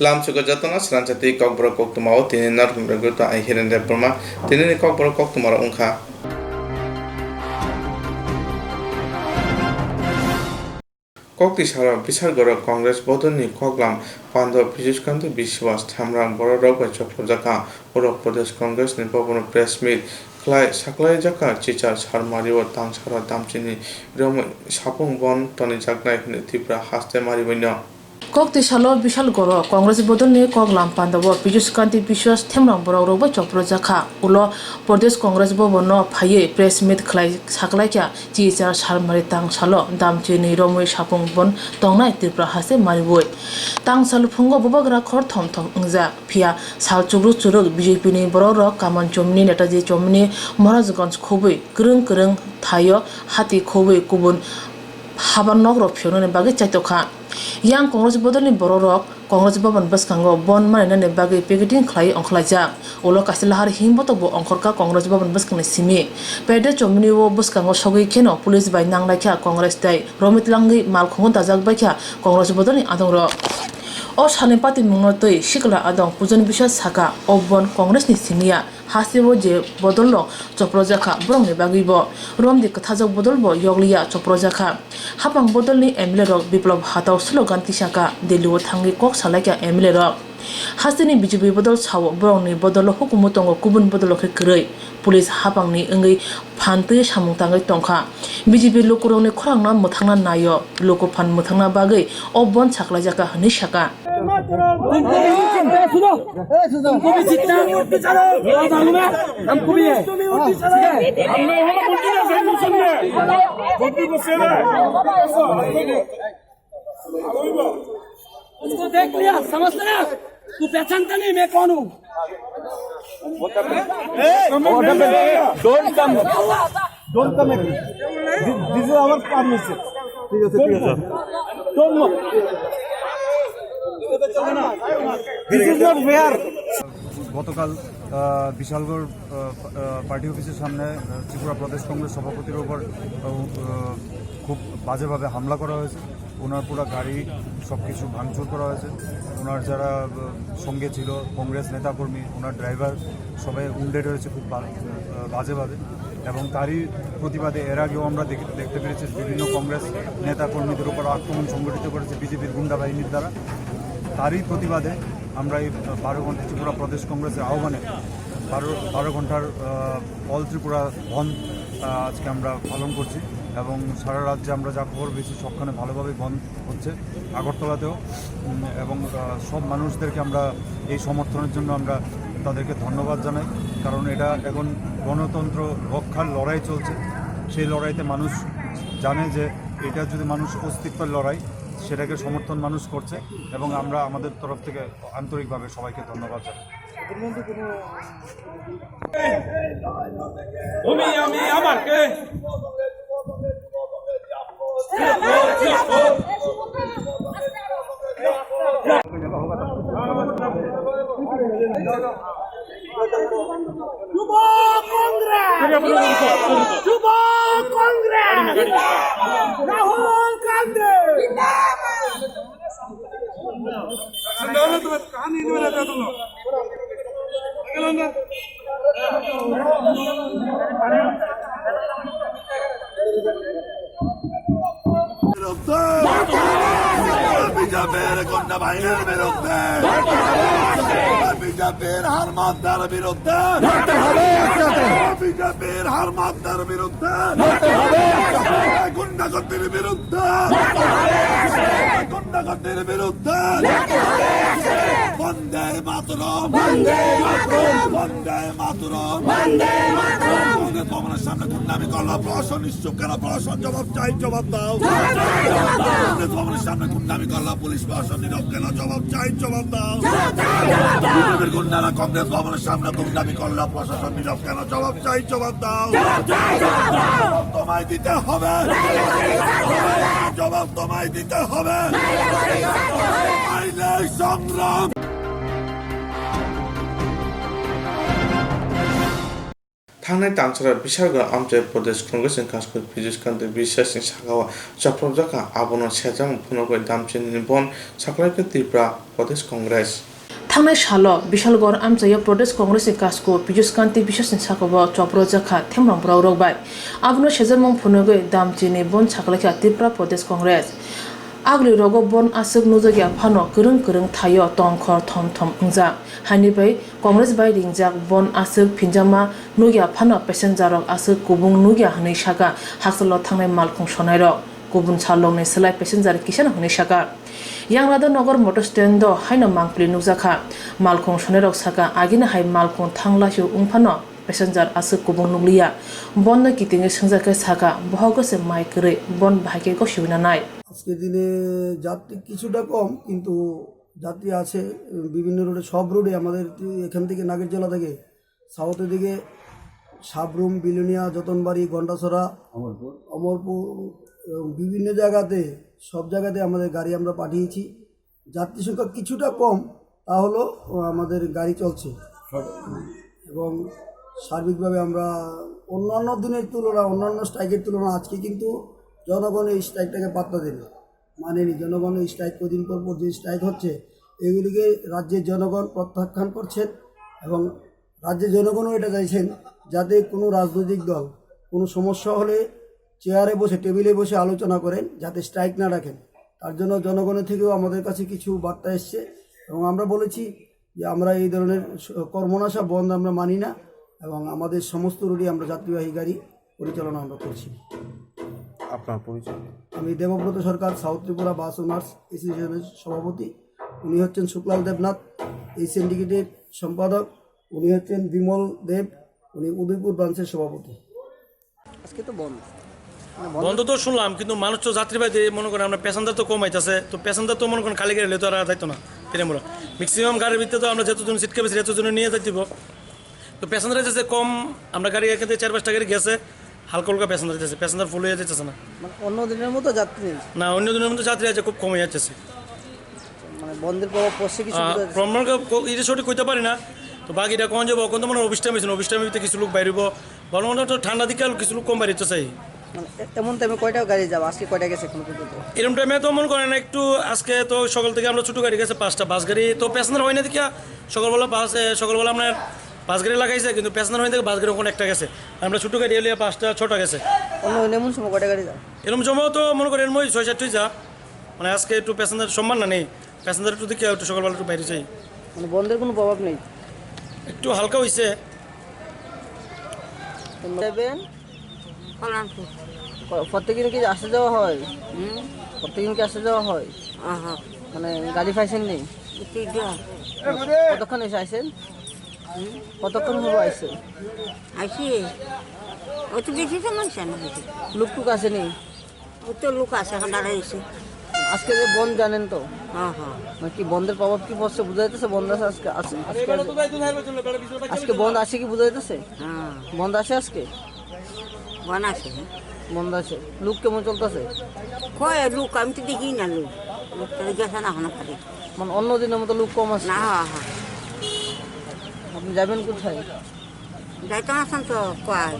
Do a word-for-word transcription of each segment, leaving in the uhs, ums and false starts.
Lamsogo jotono srangsa tei kokborok koktwmao tini narwkni rwgwito ang Hiren Debbarma. Tinini kokborok koktwmarok wngkha. Kokti salo Bishalgoro Congress bodolni koklam Pandava Bijuskanti Biswas Themrang bororok bai chopropjakha. Uttar Pradesh Congress ni bhavan o press meet khlai saklaijakha chichar sar mario tangsaro damchini romwi sapung bon tonijaknai hwnwi Tripura haste mariboino. Kokti salo Bishalgoro Congress bodolni koklam Pandava Bijuskanti Biswas Themrang bororok bai chopropjakha. Ulo Pradesh Congress bhavan o phaiwi press meet khlai saklaikha. Chichar salmari tangsalo damchini romwi sapung bon tongnai Tripura haste mariwi. Tangsal phungo bubagra khor thom thom wngjak, phiya sal chugruk churuk B J P ni bororok Kaman Chomni, Netaji Chomni, Maharajganj khobwi kwrwng kwrwng thaio hati khobwi kubun habar nokrok phiyoknani bagwi chaitokha. Yang Congress bodolni bororok Congress Bhavan bwskango bon manainani bagwi picketing khlai ongkhlaijak. Ulo kaisa lahar himbotok bo ongkhorkha Congress Bhavan bwskangni simi. Pede chomni o bwskango sogwi kheno police bai nanglaikha Congress tei romwi twlangwi malkhungo dajak baikha Congress bodolni adongrok. O salni patimungno twi sikla adong Pujon Biswas saka, o bon Congress ni simi ya. Hasteo je bodolrok chopropjakha, borokni bagwibo romdi kwthajak bodolbo yokliya chopropjakha. Hapang bodolni M L A rok Biplab Hatao slogan tisakha, Delhi o thangwi kok salaikha M L A rok. Hasteni B J P bodol sao, borokni bodolo hukumu tongo, kubun bodolo khe kwrwi. Police hapangni wngwi phan twi samung tangwi tongkha. B J P lukurokni khorangno mwthangna naio, luku phan mwthangna bagwi o bon saklaijakha hwnwi sakha. तुमको भी जितना, हमको भी है। हम लोग, हम लोग बोलते हैं, हम लोग सुन रहे हैं। बोलते, बोलते रहे। उसको देख लिया, समझते हैं? तू पहचानता नहीं मैं कौन हूँ? Don't come. Don't come again. This, this is our permission. ঠিক আছে, ঠিক আছে। Don't move. This is not fair. গতকাল, আহ, বিশালগড়, আহ, আহ, পার্টি অফিসের সামনে, আহ, ত্রিপুরা প্রদেশ কংগ্রেস সভাপতির উপর, আহ, আহ, খুব বাজেভাবে হামলা করা হয়েছে। ওনার পুরা গাড়ি সব কিছু ভাঙচুর করা হয়েছে। ওনার যারা, আহ, সঙ্গে ছিল, কংগ্রেস নেতাকর্মী, ওনার ড্রাইভার, সবাই উন্ডেড হয়েছে খুব বা-, আহ, বাজেভাবে। এবং তারই প্রতিবাদে এর আগেও আমরা দেখে-, দেখতে পেরেছি বিভিন্ন কংগ্রেস নেতাকর্মীদের উপর আক্রমণ সংগঠিত করেছে বিজেপির গুন্ডা বাহিনীর দ্বারা। তারই প্রতিবাদে আমরা এই বারো ঘন্টা ত্রিপুরা প্রদেশ কংগ্রেসের আহ্বানে বারো, বারো ঘন্টার, আহ, অল ত্রিপুরা বন্ধ, আহ, আজকে আমরা পালন করছি এবং সারা রাজ্যে আমরা যা খবর পেয়েছি সবখানে ভালোভাবেই বন্ধ হচ্ছে, আগরতলাতেও। উম, এবং, আহ, সব মানুষদেরকে আমরা এই সমর্থনের জন্য আমরা তাদেরকে ধন্যবাদ জানাই, কারণ এটা এখন গণতন্ত্র রক্ষার লড়াই চলছে। সেই লড়াইতে মানুষ জানে যে এটা যদি মানুষ অস্তিত্বের লড়াই, সেটাকে সমর্থন মানুষ করছে এবং আমরা আমাদের তরফ থেকে আন্তরিকভাবে সবাইকে ধন্যবাদ জানাই। তুমি আমি আমার কে? যুব কংগ্রেস! যুব কংগ্রেস! রাহুল গান্ধী! বিজেপির গুন্ডা বাহিনীর বিরুদ্ধে, বিজেপির হারমাতদের বিরুদ্ধে, বিজেপির হারমাতদের বিরুদ্ধে, গুন্ডাগর্দির বিরুদ্ধে, গুন্ডাগর্দির বিরুদ্ধে। বন্দে মাতরম। বন্দে মাতরম। বন্দে মাতরম। বন্দে মাতরম। কংগ্রেস ভবনের সামনে গুন্ডামি করলো প্রশাসন, নিশ্চুপ কেন প্রশাসন? জবাব চাই, জবাব দাও। কংগ্রেস ভবনের সামনে গুন্ডামি করলো পুলিশ প্রশাসন, নীরব কেন? জবাব চাই, জবাব দাও। বিজেপির গুন্ডারা কংগ্রেস ভবনের সামনে গুন্ডামি করলো প্রশাসন, নীরব কেন? জবাব চাই, জবাব দাও। জবাব তোমায় দিতে হবে। জবাব তোমায় দিতে হবে। নাইলে সংগ্রাম। Thangnai tangsaro Bishalgarh amchai Pradesh Congress ni kasko Piyush Kanti Biswas ni sakao chopropjak kha, abono sejak phunugwi damchini bon saklaikha Tripura Pradesh Congress. Thangnai salo Bishalgarh amchaio Pradesh Congress ni kasko Piyush Kanti Biswas ni sakao chopropjak kha themrong borok rok bai. Abono sejakmung phunugwi damchini bon saklaikha Tripura Pradesh Congress. Agri rogo bon aswk nujagya phano kwrwng kwrwng thaio tongkhor thom thom wngjak. Haini bai Congress bai ringjak bon aswk phinjakma nukya phano passenger rok aswk kubung nukya hwnwi saka hasteo thangnai malkhung sonairok. Kubun salrokni slai passenger kisano hwnwi saka. Yangrada Nagar motor stand o haino mangpili nukjakha. Malkhung sonairok saka agini hai malkhung thanglaisio wngphano passenger aswk kubung nukliya. Bonno kitingwi swngjak khe saka, bohogo se mai kwrwi, bon bahai khe gosiwi nanai. আজকের দিনে যাত্রী কিছুটা কম, কিন্তু যাত্রী আছে। বিভিন্ন রোডে, সব রোডে আমাদের এখান থেকে নাগেরজলা থেকে সাউথের দিকে সাবরুম, বিলোনিয়া, যতনবাড়ি, গন্ডাছড়া, অমরপুর। অমরপুর এবং বিভিন্ন জায়গাতে, সব জায়গাতে আমাদের গাড়ি আমরা পাঠিয়েছি। যাত্রী সংখ্যা কিছুটা কম, তা হলো, আহ, আমাদের গাড়ি চলছে। এবং সার্বিকভাবে আমরা অন্যান্য দিনের তুলনা, অন্যান্য স্ট্রাইকের তুলনা আজকে কিন্তু জনগণ এই স্ট্রাইকটাকে পাত্তা দেন, মানেনি। জনগণ এই স্ট্রাইক কদিন পর পর যে স্ট্রাইক হচ্ছে, এগুলিকে রাজ্যের জনগণ প্রত্যাখ্যান করছেন এবং রাজ্যের জনগণও এটা চাইছেন যাতে কোনো রাজনৈতিক দল কোনো সমস্যা হলে চেয়ারে বসে, টেবিলে বসে আলোচনা করেন, যাতে স্ট্রাইক না ডাকেন। তার জন্য জনগণের থেকেও আমাদের কাছে কিছু বার্তা এসছে এবং আমরা বলেছি যে আমরা এই ধরনের স-, কর্মনাশা বন্ধ আমরা মানি না এবং আমাদের সমস্ত রুটে আমরা যাত্রীবাহী গাড়ি পরিচালনা আমরা করছি। আপনার পরিচয়? আমি দেবব্রত সরকার, সাউথ ত্রিপুরা বাস ওনার্স অ্যাসোসিয়েশনের সভাপতি। উনি হচ্ছেন শুক্লাল দেবনাথ, এই সিন্ডিকেটের সম্পাদক। উনি হচ্ছেন বিমল দেব, উনি উদয়পুর ব্রাঞ্চের সভাপতি। আজকে তো বন্ধ। মানে বন্ধ। বন্ধ তো শুনলাম, কিন্তু মানুষ তো যাত্রীবাহী, মনে করেন আমরা প্যাসেঞ্জার তো কম আইতাছে, তো প্যাসেঞ্জার তো মনে করেন খালি গাড়ি লইতো আর যাইতো না। ট্রেনে মোড়া ম্যাক্সিমাম গাড়ির ভিতরে তো আমরা যতজন সিট ক্যাপাসিটি এতজন নিয়ে যাইতে দিব। তো প্যাসেঞ্জার যাচ্ছে কম, আমরা গাড়ি এখান থেকে চার পাঁচটা গাড়ি গেছে, হালকা হালকা প্যাসেঞ্জার যাচ্ছে, প্যাসেঞ্জার ফুল হয়ে যাচ্ছে না। মানে অন্য দিনের মতো যাত্রী নেই? না, অন্য দিনের মতো যাত্রী আছে, খুব কমে যাচ্ছে। মানে বন্ধের প্রভাব পড়ছে কিছু আহ, বোঝা যাচ্ছে? প্রমাণ ক-, ক-, এটা সঠিক কইতে পারি না। তো বাকিটা কোন যাবো, কোন তো মানে অফিস টাইম হয়েছে, অফিস টাইমের ভিতরে কিছু লোক বাইরে হইবো, ভালো মন্দ তো ঠান্ডা দিকে আরো কিছু লোক কম বাইরে হচ্ছে চাই। মানে এ-, এমন টাইমে কয়টা গাড়ি যাবে? আজকে কয়টা গেছে এখনো পর্যন্ত? এরকম টাইমে তো মনে করেন একটু, আজকে তো সকাল থেকে আমরা ছোট গাড়ি গেছে পাঁচটা, বাস গাড়ি তো প্যাসেঞ্জার হয় না দেখে সকালবেলা বাস, এ, সকালবেলা আপনার বাস গাড়ি লাগাইছে, কিন্তু প্যাসেঞ্জার হয় না দেখে বাস গাড়ি ওখানে একটা গেছে। আমরা ছোট গাড়ি এলে পাঁচটা ছটা গেছে। অন্য অন্য এমন সময় কয়টা গাড়ি যাবে? এরকম সময় তো মনে করেন ওই ছয় সাতটাই যা, মানে আজকে একটু প্যাসেঞ্জার সম্মান না নেই, প্যাসেঞ্জার একটু দেখে একটু সকালবেলা একটু বাইরে যাই। মানে বন্ধের কোনো প্রভাব নেই? একটু হালকা হইছে। যাবেন? কল্যাণপুর। ক-, প্রত্যেকদিন কি আসা যাওয়া হয়? হুম। প্রত্যেকদিন কি আসা যাওয়া হয়? আহা। মানে গাড়ি পাইছেন নি? কতক্ষণ এসে আইছেন? হুম। কতক্ষণ হলো আইছেন? আইছি। অত বেশি সময় হইছে না হইছে। লোক টুক আসেনি? অত লোক আছে, এখন দাঁড়াই আছে। আজকে যে বন্ধ জানেন তো? হ্যাঁ, হ্যাঁ। মানে কি বন্ধের প্রভাব কি পড়ছে বুঝা যাইতেছে? বন্ধ আছে আজকে, আজকে, আজকে, আজকে বন্ধ আছে কি বুঝা যাইতেছে? হ্যাঁ। বন্ধ আছে আজকে? বন্ধ আছে। বন্ধ আছে। লোক কেমন চলতেছে? কই লোক? আমি তো দেখি না লোক। লোক তো গেছে না এখনো খালি। মানে অন্য দিনের মতো লোক কম আছে? না, হ্যাঁ, হ্যাঁ। আপনি যাবেন কোথায়? যাইতাম আসাম তো কয়।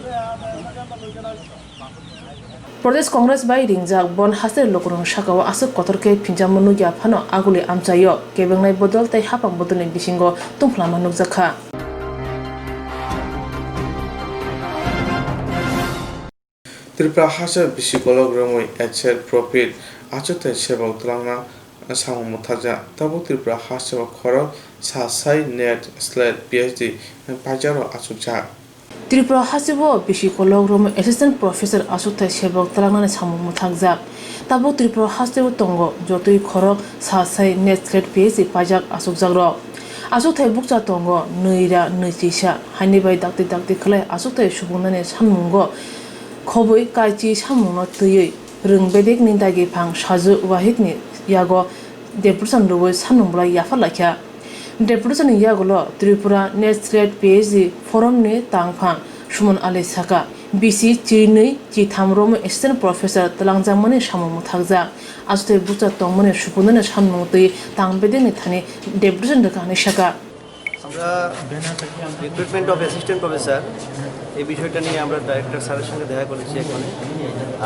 Pradesh Congress bai ringjak bon haste lukurokni sakao aswk kotor khe phinjakma nukya phano aguli amchaio kebengnai bodol tei haphang bodolni bisingo tungphla ma nukjakha. Tripura haste bisi kolok romwi asset profit achukthai sebok twlangna samung mwthakjak. Tabuk Tripura haste o khorok sa sai net slate P H D paijaro achukjak. Tripura haste o bisi kolok romwi assistant professor achukthai sebok twlangnani samung mwthakjak. Tabuk Tripura haste o tongo jotoi khorok sa sai net slate P H D paijak achukjakrok. Achukthai bukcha tongo nwi ra nwi chisa, haini bai dakti dakti khlai achukthai subungnani sanmungo khobwi kaichi samungno twiwi rwng bedekni dagi phang Saju Wahidni yago deputation rwui sanmung belai yapha laikha. Deputationni yagulo Tripura Net Slate P H D Forumni tangphang Suman Ali saka, bisi chinwi chitham romwi assistant professor twlangjakmani samung mwthakjak. Achukthai bukcha tongmani subungnani sanmung twi tang bedekni thani deputation rwkha hwnwi saka. আমরা recruitment of assistant professor এই বিষয়টা নিয়ে আমরা ডাইরেক্টর স্যারের সঙ্গে দেখা করেছি এখানে।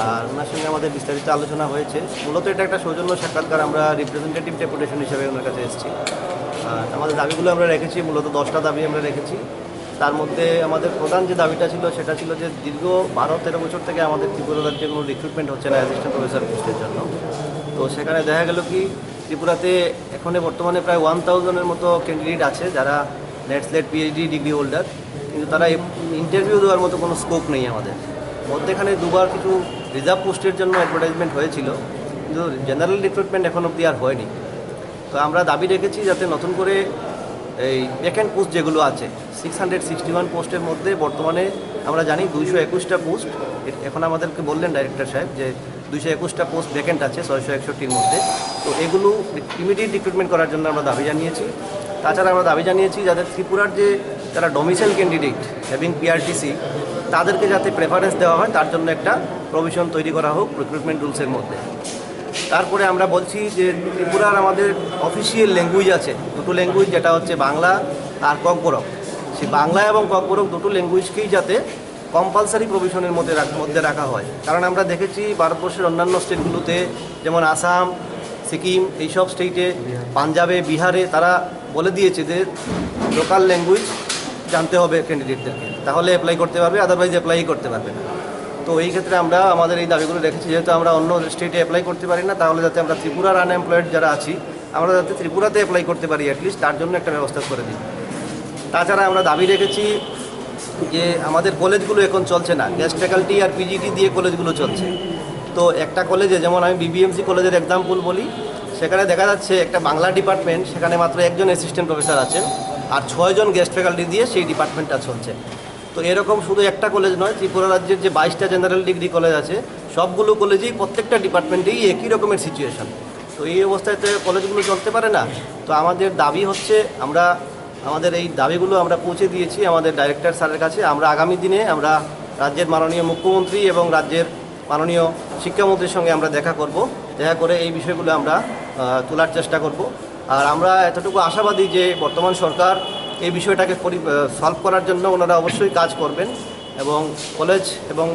আর ওনার সঙ্গে আমাদের বিস্তারিত আলোচনা হয়েছে। মূলত এটা একটা সৌজন্য সাক্ষাৎকার, আমরা রিপ্রেজেন্টেটিভ ডেপুটেশন হিসেবে ওনার কাছে এসেছি। আর আমাদের দাবিগুলো আমরা রেখেছি, মূলত দশটা দাবি আমরা রেখেছি। তার মধ্যে আমাদের প্রধান যে দাবিটা ছিল, সেটা ছিল যে দীর্ঘ বারো তেরো বছর থেকে আমাদের ত্রিপুরা রাজ্যে কোনো রিক্রুটমেন্ট হচ্ছে না অ্যাসিস্ট্যান্ট প্রফেসর পোস্টের জন্য। তো সেখানে দেখা গেল কি, ত্রিপুরাতে এখানে বর্তমানে প্রায় ওয়ান থাউজেন্ডের মতো ক্যান্ডিডেট আছে, যারা net slate PhD degree holder, কিন্তু তারা ইন্টারভিউ দেওয়ার মতো কোনো স্কোপ নেই আমাদের। মধ্যেখানে দুবার কিছু রিজার্ভ পোস্টের জন্য অ্যাডভার্টাইজমেন্ট হয়েছিল, কিন্তু জেনারেল রিক্রুটমেন্ট এখন অবধি আর হয়নি। তো আমরা দাবি রেখেছি যাতে নতুন করে এই ভ্যাকেন্ট পোস্ট যেগুলো আছে, সিক্স হান্ড্রেড সিক্সটি ওয়ান পোস্টের মধ্যে বর্তমানে আমরা জানি দুইশো একুশটা পোস্ট। এ-, এখন আমাদেরকে বললেন ডাইরেক্টর সাহেব যে দুইশো একুশটা পোস্ট ভ্যাকেন্ট আছে ছয়শো একষট্টির মধ্যে। তো এগুলো ইমিডিয়েট রিক্রুটমেন্ট করার জন্য আমরা দাবি জানিয়েছি। তাছাড়া আমরা দাবি জানিয়েছি যাদের ত্রিপুরার যে, যারা ডোমিসাইল ক্যান্ডিডেট হ্যাভিং পিআরটিসি, তাদেরকে যাতে প্রেফারেন্স দেওয়া হয়, তার জন্য একটা প্রভিশন তৈরি করা হোক রিক্রুটমেন্ট রুলসের মধ্যে। তারপরে আমরা বলছি যে ত্রিপুরার আমাদের অফিসিয়াল ল্যাঙ্গুয়েজ আছে, দুটো ল্যাঙ্গুয়েজ, যেটা হচ্ছে বাংলা আর ককবরক। সেই বাংলা এবং ককবরক দুটো ল্যাঙ্গুয়েজকেই যাতে কম্পালসারি প্রভিশনের মধ্যে রাখ-, মধ্যে রাখা হয়। কারণ আমরা দেখেছি ভারতবর্ষের অন্যান্য স্টেটগুলোতে, যেমন আসাম, সিকিম, এইসব স্টেটে, পাঞ্জাবে, বিহারে তারা বলে দিয়েছে যে লোকাল ল্যাঙ্গুয়েজ জানতে হবে ক্যান্ডিডেটদেরকে, তাহলে অ্যাপ্লাই করতে পারবে, আদারওয়াইজ অ্যাপ্লাই করতে পারবে না। তো এই ক্ষেত্রে আমরা আমাদের এই দাবিগুলো রেখেছি, যেহেতু আমরা অন্য স্টেটে অ্যাপ্লাই করতে পারি না, তাহলে যাতে আমরা ত্রিপুরার আনএমপ্লয়েড যারা আছি, আমরা যাতে ত্রিপুরাতে অ্যাপ্লাই করতে পারি অ্যাটলিস্ট, তার জন্য একটা ব্যবস্থা করে দিন। তাছাড়া আমরা দাবি রেখেছি যে আমাদের কলেজগুলো এখন চলছে না, গেস্ট ফ্যাকাল্টি আর পিজিটি দিয়ে কলেজগুলো চলছে। তো একটা কলেজে, যেমন আমি বিবিএমসি কলেজের এক্সাম্পল বলি, সেখানে দেখা যাচ্ছে একটা বাংলা ডিপার্টমেন্ট, সেখানে মাত্র একজন অ্যাসিস্ট্যান্ট প্রফেসর আছেন, আর ছয়জন গেস্ট ফ্যাকাল্টি দিয়ে সেই ডিপার্টমেন্টটা চলছে। তো এরকম শুধু একটা কলেজ নয়, ত্রিপুরা রাজ্যের যে বাইশটা জেনারেল ডিগ্রি কলেজ আছে, সবগুলো কলেজেই, প্রত্যেকটা ডিপার্টমেন্টেই একই রকমের সিচুয়েশন। তো এই অবস্থায় তো কলেজগুলো চলতে পারে না। তো আমাদের দাবি হচ্ছে, আমরা আমাদের এই দাবিগুলো আমরা পৌঁছে দিয়েছি আমাদের ডাইরেক্টর স্যারের কাছে। আমরা আগামী দিনে আমরা রাজ্যের মাননীয় মুখ্যমন্ত্রী এবং রাজ্যের মাননীয় শিক্ষামন্ত্রীর সঙ্গে আমরা দেখা করব। দেখা করে এই বিষয়গুলো আমরা, আহ, তোলার চেষ্টা করব। আর আমরা এতটুকু আশাবাদী যে বর্তমান সরকার এই বিষয়টাকে পরি-, আহ, সলভ করার জন্য ওনারা অবশ্যই কাজ করবেন এবং কলেজ এবং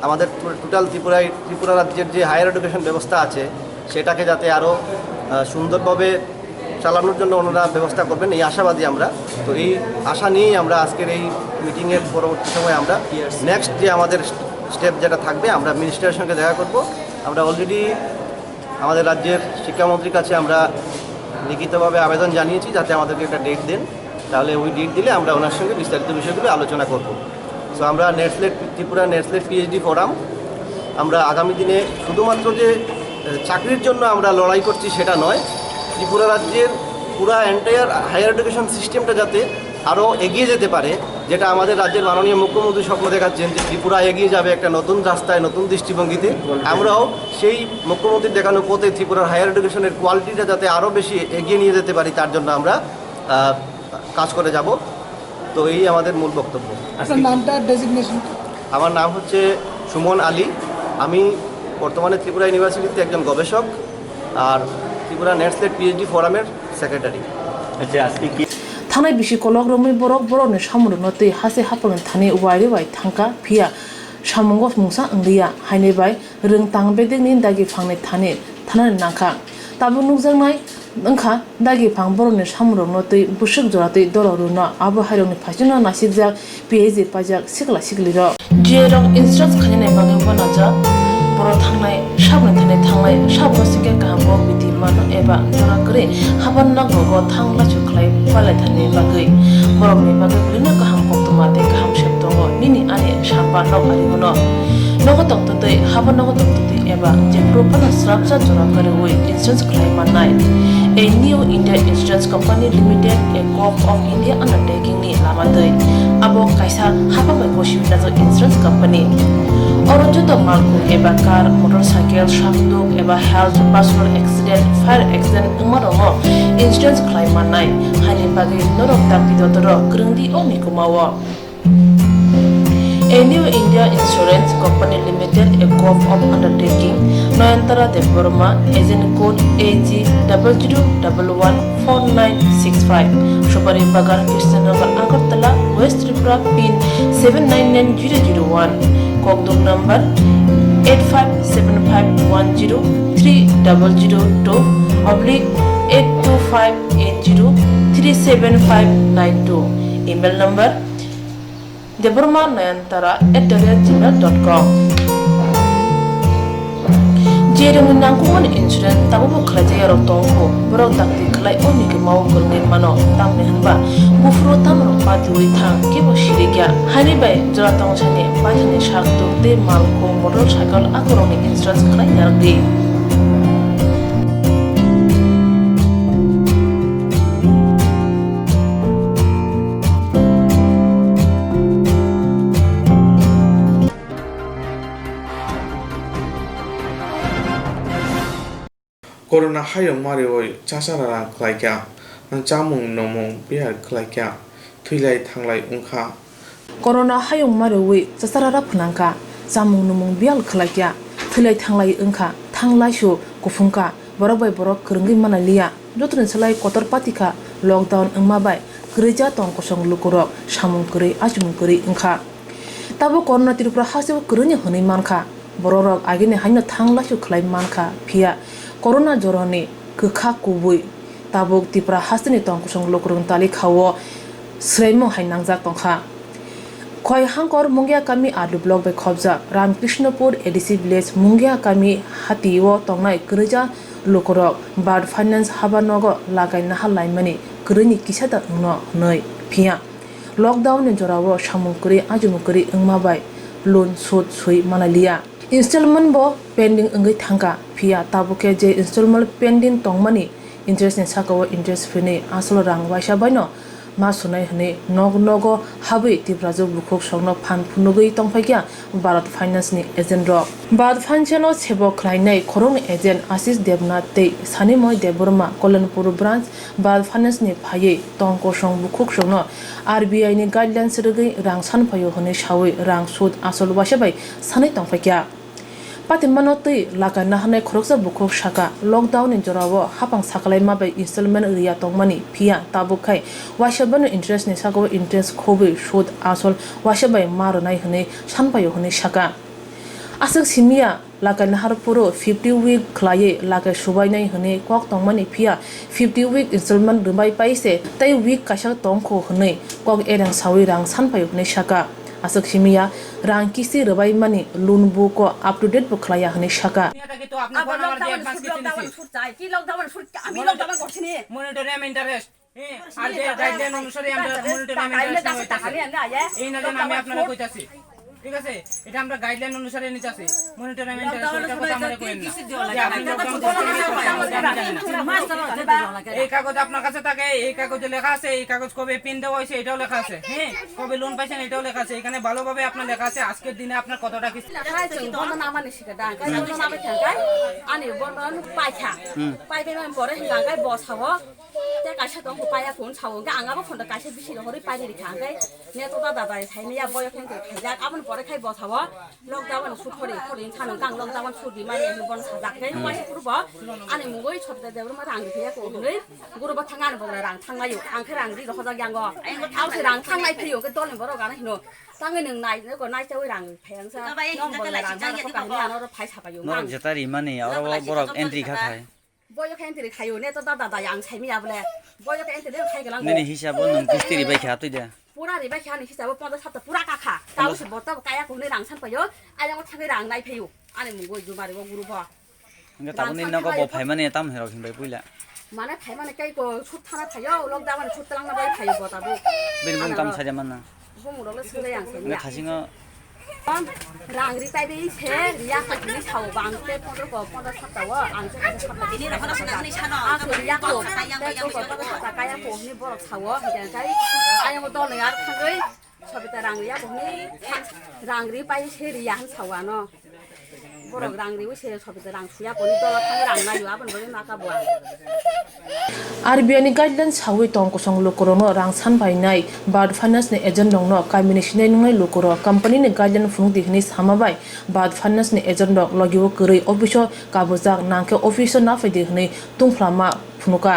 আমাদের টো-, টোটাল ত্রিপুরায়, ত্রিপুরা রাজ্যের যে হায়ার এডুকেশন ব্যবস্থা আছে, সেটাকে যাতে আরও, আহ, সুন্দরভাবে চালানোর জন্য ওনারা ব্যবস্থা করবেন, এই আশাবাদী আমরা। তো এই আশা নিয়েই আমরা আজকের এই মিটিংয়ের পরবর্তী সময়ে আমরা নেক্সট যে আমাদের স্টেপ যেটা থাকবে, আমরা মিনিস্টারের সঙ্গে দেখা করব। আমরা অলরেডি আমাদের রাজ্যের শিক্ষামন্ত্রীর কাছে আমরা লিখিতভাবে আবেদন জানিয়েছি যাতে আমাদেরকে একটা ডেট দেন, তাহলে ওই ডেট দিলে আমরা ওনার সঙ্গে বিস্তারিত বিষয়গুলো আলোচনা করব। তো আমরা net slate, Tripura net slate PhD forum, আমরা আগামী দিনে শুধুমাত্র যে, আহ, চাকরির জন্য আমরা লড়াই করছি সেটা নয়, ত্রিপুরা রাজ্যের পুরা এন্টায়ার হায়ার এডুকেশন সিস্টেমটা যাতে আরও এগিয়ে যেতে পারে, যেটা আমাদের রাজ্যের মাননীয় মুখ্যমন্ত্রী স্বপ্ন দেখাচ্ছেন যে ত্রিপুরা এগিয়ে যাবে একটা নতুন রাস্তায়, নতুন দৃষ্টিভঙ্গিতে। আমরাও সেই মুখ্যমন্ত্রীর দেখানো পথে ত্রিপুরার হায়ার এডুকেশনের কোয়ালিটিটা যাতে আরও বেশি এগিয়ে নিয়ে যেতে পারি, তার জন্য আমরা, আহ, কাজ করে যাব। তো এই আমাদের মূল বক্তব্য। আপনার নামটা, ডেজিগনেশন? আমার নাম হচ্ছে সুমন আলী। আমি বর্তমানে ত্রিপুরা ইউনিভার্সিটিতে একজন গবেষক আর ত্রিপুরা নেট স্লেট পিএইচডি ফোরামের সেক্রেটারি। আচ্ছা, আজকে কি Thanai bisi kolok romwi borok borokni samungrokno twi hase haphangni thani uairwi bai thangkha, phiya samungo mungsa wngliya, haini bai rwng tang bedekni dagi phangni thani thanani nangkha. Tabuk nukjaknai wngkha dagi phang borokni samungrokno twi bwswk jora twi dolo rwno abo hairokni phaisingno nasikjak, P H D paijak sikla siklirok. Jiyarok insurance khainani bagwi uanajak, borok thangnai saboni thani thangnai saboni singkhe kaham kok bithi mano eba jora kwrwi haban nogo thang lachu khlai palaithani bagwi. Borokni bagwi bwlwino kaham koktwma tei kaham sep tongo nini ani sapa nok ari uno. Nogo tongtwtwi haban nogo tongtwtwi eba jephuru phano srapsa jora kwrwi insurance khlai mannai. A New India Insurance Company Limited, a Govt of India undertaking ni lama twi abo kaisa hapang bai gosiwi najak insurance company. Oro joto malkhung eba car, motorcycle, sakduk eba health, personal accident, fire accident wngma rokno insurance khlai mannai. Haini bagwi norok dakti dotoro kwrwngdi o mikuma o. A New India Insurance Company Limited, a Govt of undertaking, Noyantara Debbarma, agent code A G double zero double one four nine six five, Supari Bagan, Krishnanagar, Agartala, West Tripura, pin seven nine nine zero zero one, kokdok number eight five seven five one zero three double zero two oblique eight two five eight zero three seven five nine two, email number debbarma nayantara at the rate gmail dot com. Je rwngni nangkukmani insurance tabukbo khlaijakya rok tongkho, borok dakti khlai o mikima o kwrwngwi mano, tamni hwnba buphuru tamrok patiwi thang kebo sirikya. Haini bai jora tongsani paithani sak tuk tei mal kung motor cycle akorokni insurance khlai narwkdi. Corona hayung mariwi chasara rang khlaikha, chamung nwngmung biyal khlaikha, thwilai thanglai wngkha. Corona hayung mariwi chasarara phnangkha, chamung nwngmung biyal khlaikha, thwilai thanglai wngkha, thanglaisu kuphungkha, borok bai borok kwrwngwi manaliya, jotoni slai kotor patikha, lockdown wngma bai kwrwija tong kosong lukurok samung kwrwi achumung kwrwi wngkha. Tabuk Corona Tripura hasteo kwrwini hwnwi mankha. Bororok agini haino thanglaisu khlai mankha, phiya Corona joroni kwkha kubui tabuk Tripura hasteni tongkosong lukurokni talikhao swraimung hai nangjak tongkha. Khoi Hangkor Mungia Kami R D block bai khopjak Ramkrishnopur A D C village Mungia Kami hatio tongnai kwrwija lukurok Bird Finance haba nogo lagai naha laimani kwrwini kisa da wngno hwnwi, phiya lockdown ni jorao samung kwrwi, ajumung kwrwi wngma bai loan sud swi manaliya. Installment bo pending wngwi thangkha, phiya tabuk khe je installment pending tongmani interest ni sakao interest hwnwi asol rang waisa baino ma sunai hwnwi nog nogo habwi Tiprajwk bukhuk songno phan phunugwi tongphaikha Bharat Finance ni agent rok. Bharat Finance no sebo khlainai khoroknwi agent Ashish Debnath tei Sanimoy Debbarma Kalyanpur branch Bharat Finance ni phaiwi tong kosong bukhuk songno R B I ni guidelines rwgwi rang san phaio hwnwi sawi rang sud asol waisa bai sanwi tongphaikha. Patimano twi lakai naharnai khoroksa bukhuk saka, lockdown ni jorao hapang sakalai ma bai installment rwya tongmani, phiya tabuk khai waisa bano interest ni sakao interest khobwi sud asol waisa bai ma rwnai hwnwi san phaio hwnwi saka. Aswk simiya lakai nahar phuru fifty week khlaiwi lakai subainai hwnwi kok tongmani, phiya fifty week installment rwbai pai se tei week kaisa tongkho hwnwi kok ereng sawi rang san phaio hwnwi saka. Aswk simiya rang kisti rwbaimani loan book o up to date bo khlaiya hwnwi saka. তো আপনি আবার কোন আমার দিয়ে lockdown advance shoot, কিছু লকডাউন নিছি? শুট চাই। কি লকডাউন শুট? আমি লকডাউন করছি নি? মনিটরিয়াম ইন্টারেস্ট। হ্যাঁ, আর যে গাইডলাইন অনুসারে আমরা মনিটরিয়াম ইন্টারেস্ট নেওয়া হইতাছে। এই না জানি আমি আপনারা কইতাছি। ঠিক আছে? এটা আমরা গাইডলাইন অনুসারে নিতাছি। মনিটরিয়াম ইন্টারেস্ট ওইটার কথা আমরা কইন না। যে আপনি লকডাউন করছেন কি করছেন না, আমি জানি না। এই কাগজ আপনার কাছে থাকে, এই কাগজে লেখা আছে, এই কাগজ কবে পিন দেওয়া হয়েছে, এটাও লেখা আছে। হ্যাঁ, কবে লোন পাইছেন, এটাও লেখা আছে। এখানে ভালোভাবে আপনার লেখা আছে, আজকের দিনে আপনার কতটা কিস্তি। Hai chwng bono namani sikha da, hwnkhe bono nabai thangkhe ani bono paikha. Hmm. Paibai mani pore hwnkha hwnkhe bo sao, tei kaisa tongkho paiya kho hwn sao, hwnkhe ang abo photo kaisa bisi rohorwi pairikha, hwnkhe neto da dada saimaya boyok hwnkhe khaijak, aboni pore khai bo sao lockdown shoot khori khori wngkha, hwnkhe ang lockdown shoot rimani hwnwi bono sajak, tei waisa phuru bo ani mungwi Sabita Debbarma rang riphaiyakho hwnwi guru bo thangani bogra rang thanglaio, ang khe rang ri rohorjak yango, ang se rang thanglai phaio, hwnkhe dolni borok ano hino. Tangwi nwng nai, nai chawi rang phai ang sa. Aba ei nong hingka bol kalai rang si jang yati rang kok. Ano ro phai sapayo. Norok jeta rimani, oro kalai si borok jang entry kha jang thai. Boyo khe entry khayo, ne to dada da yang sai mi abole. Boyo khe entry khai galang. Nini hisab bo nwng kisti ribai kha twi de. Pura ribai kha ni hisab bo ponchash sat pura ka kha. Tabo se borta kaya ko ne rang san payo. Ayang thangwi rang nai phayo. Ani mungoi jumari o guru bo. Hingke tabukni nogo bo phaimani tam herok himbai puila. Mane phaimani kai ko sut thana phayo, lockdown ni sut twlangna bai phayo bo tabuk. Bini bung tam saja manna. Bumung rok le swngjak yang swngjak. Hingke thasingo. Rang ri pai bai se riya ko tini sao bang te pondro ko pondro sat tao ang se sat tao. Tini rok no swnamani sano. Ang se riya ko te ko ko sat kaya ko ni borok sao hingke kai. Ayang dol ni ar thangwi. Sabita rang riya bo hwnwi rang ri pai se riya hwn sao ano. Borok rang riwi se Sabita rang suya bo hwnwi dolo thangwi rang naio aboni bagwi ma kabo ang. R B I ni guideline sawi tong kosong lukurokno rang san phainai Bharat Finance ni agent rokno kamini sinai nungnai lukurok company ni guideline phunukdi hwnwi sama bai Bharat Finance ni agent rok logio kwrwi office o kabujak nangkhe office o naphaidi hwnwi tungphlama phunuka.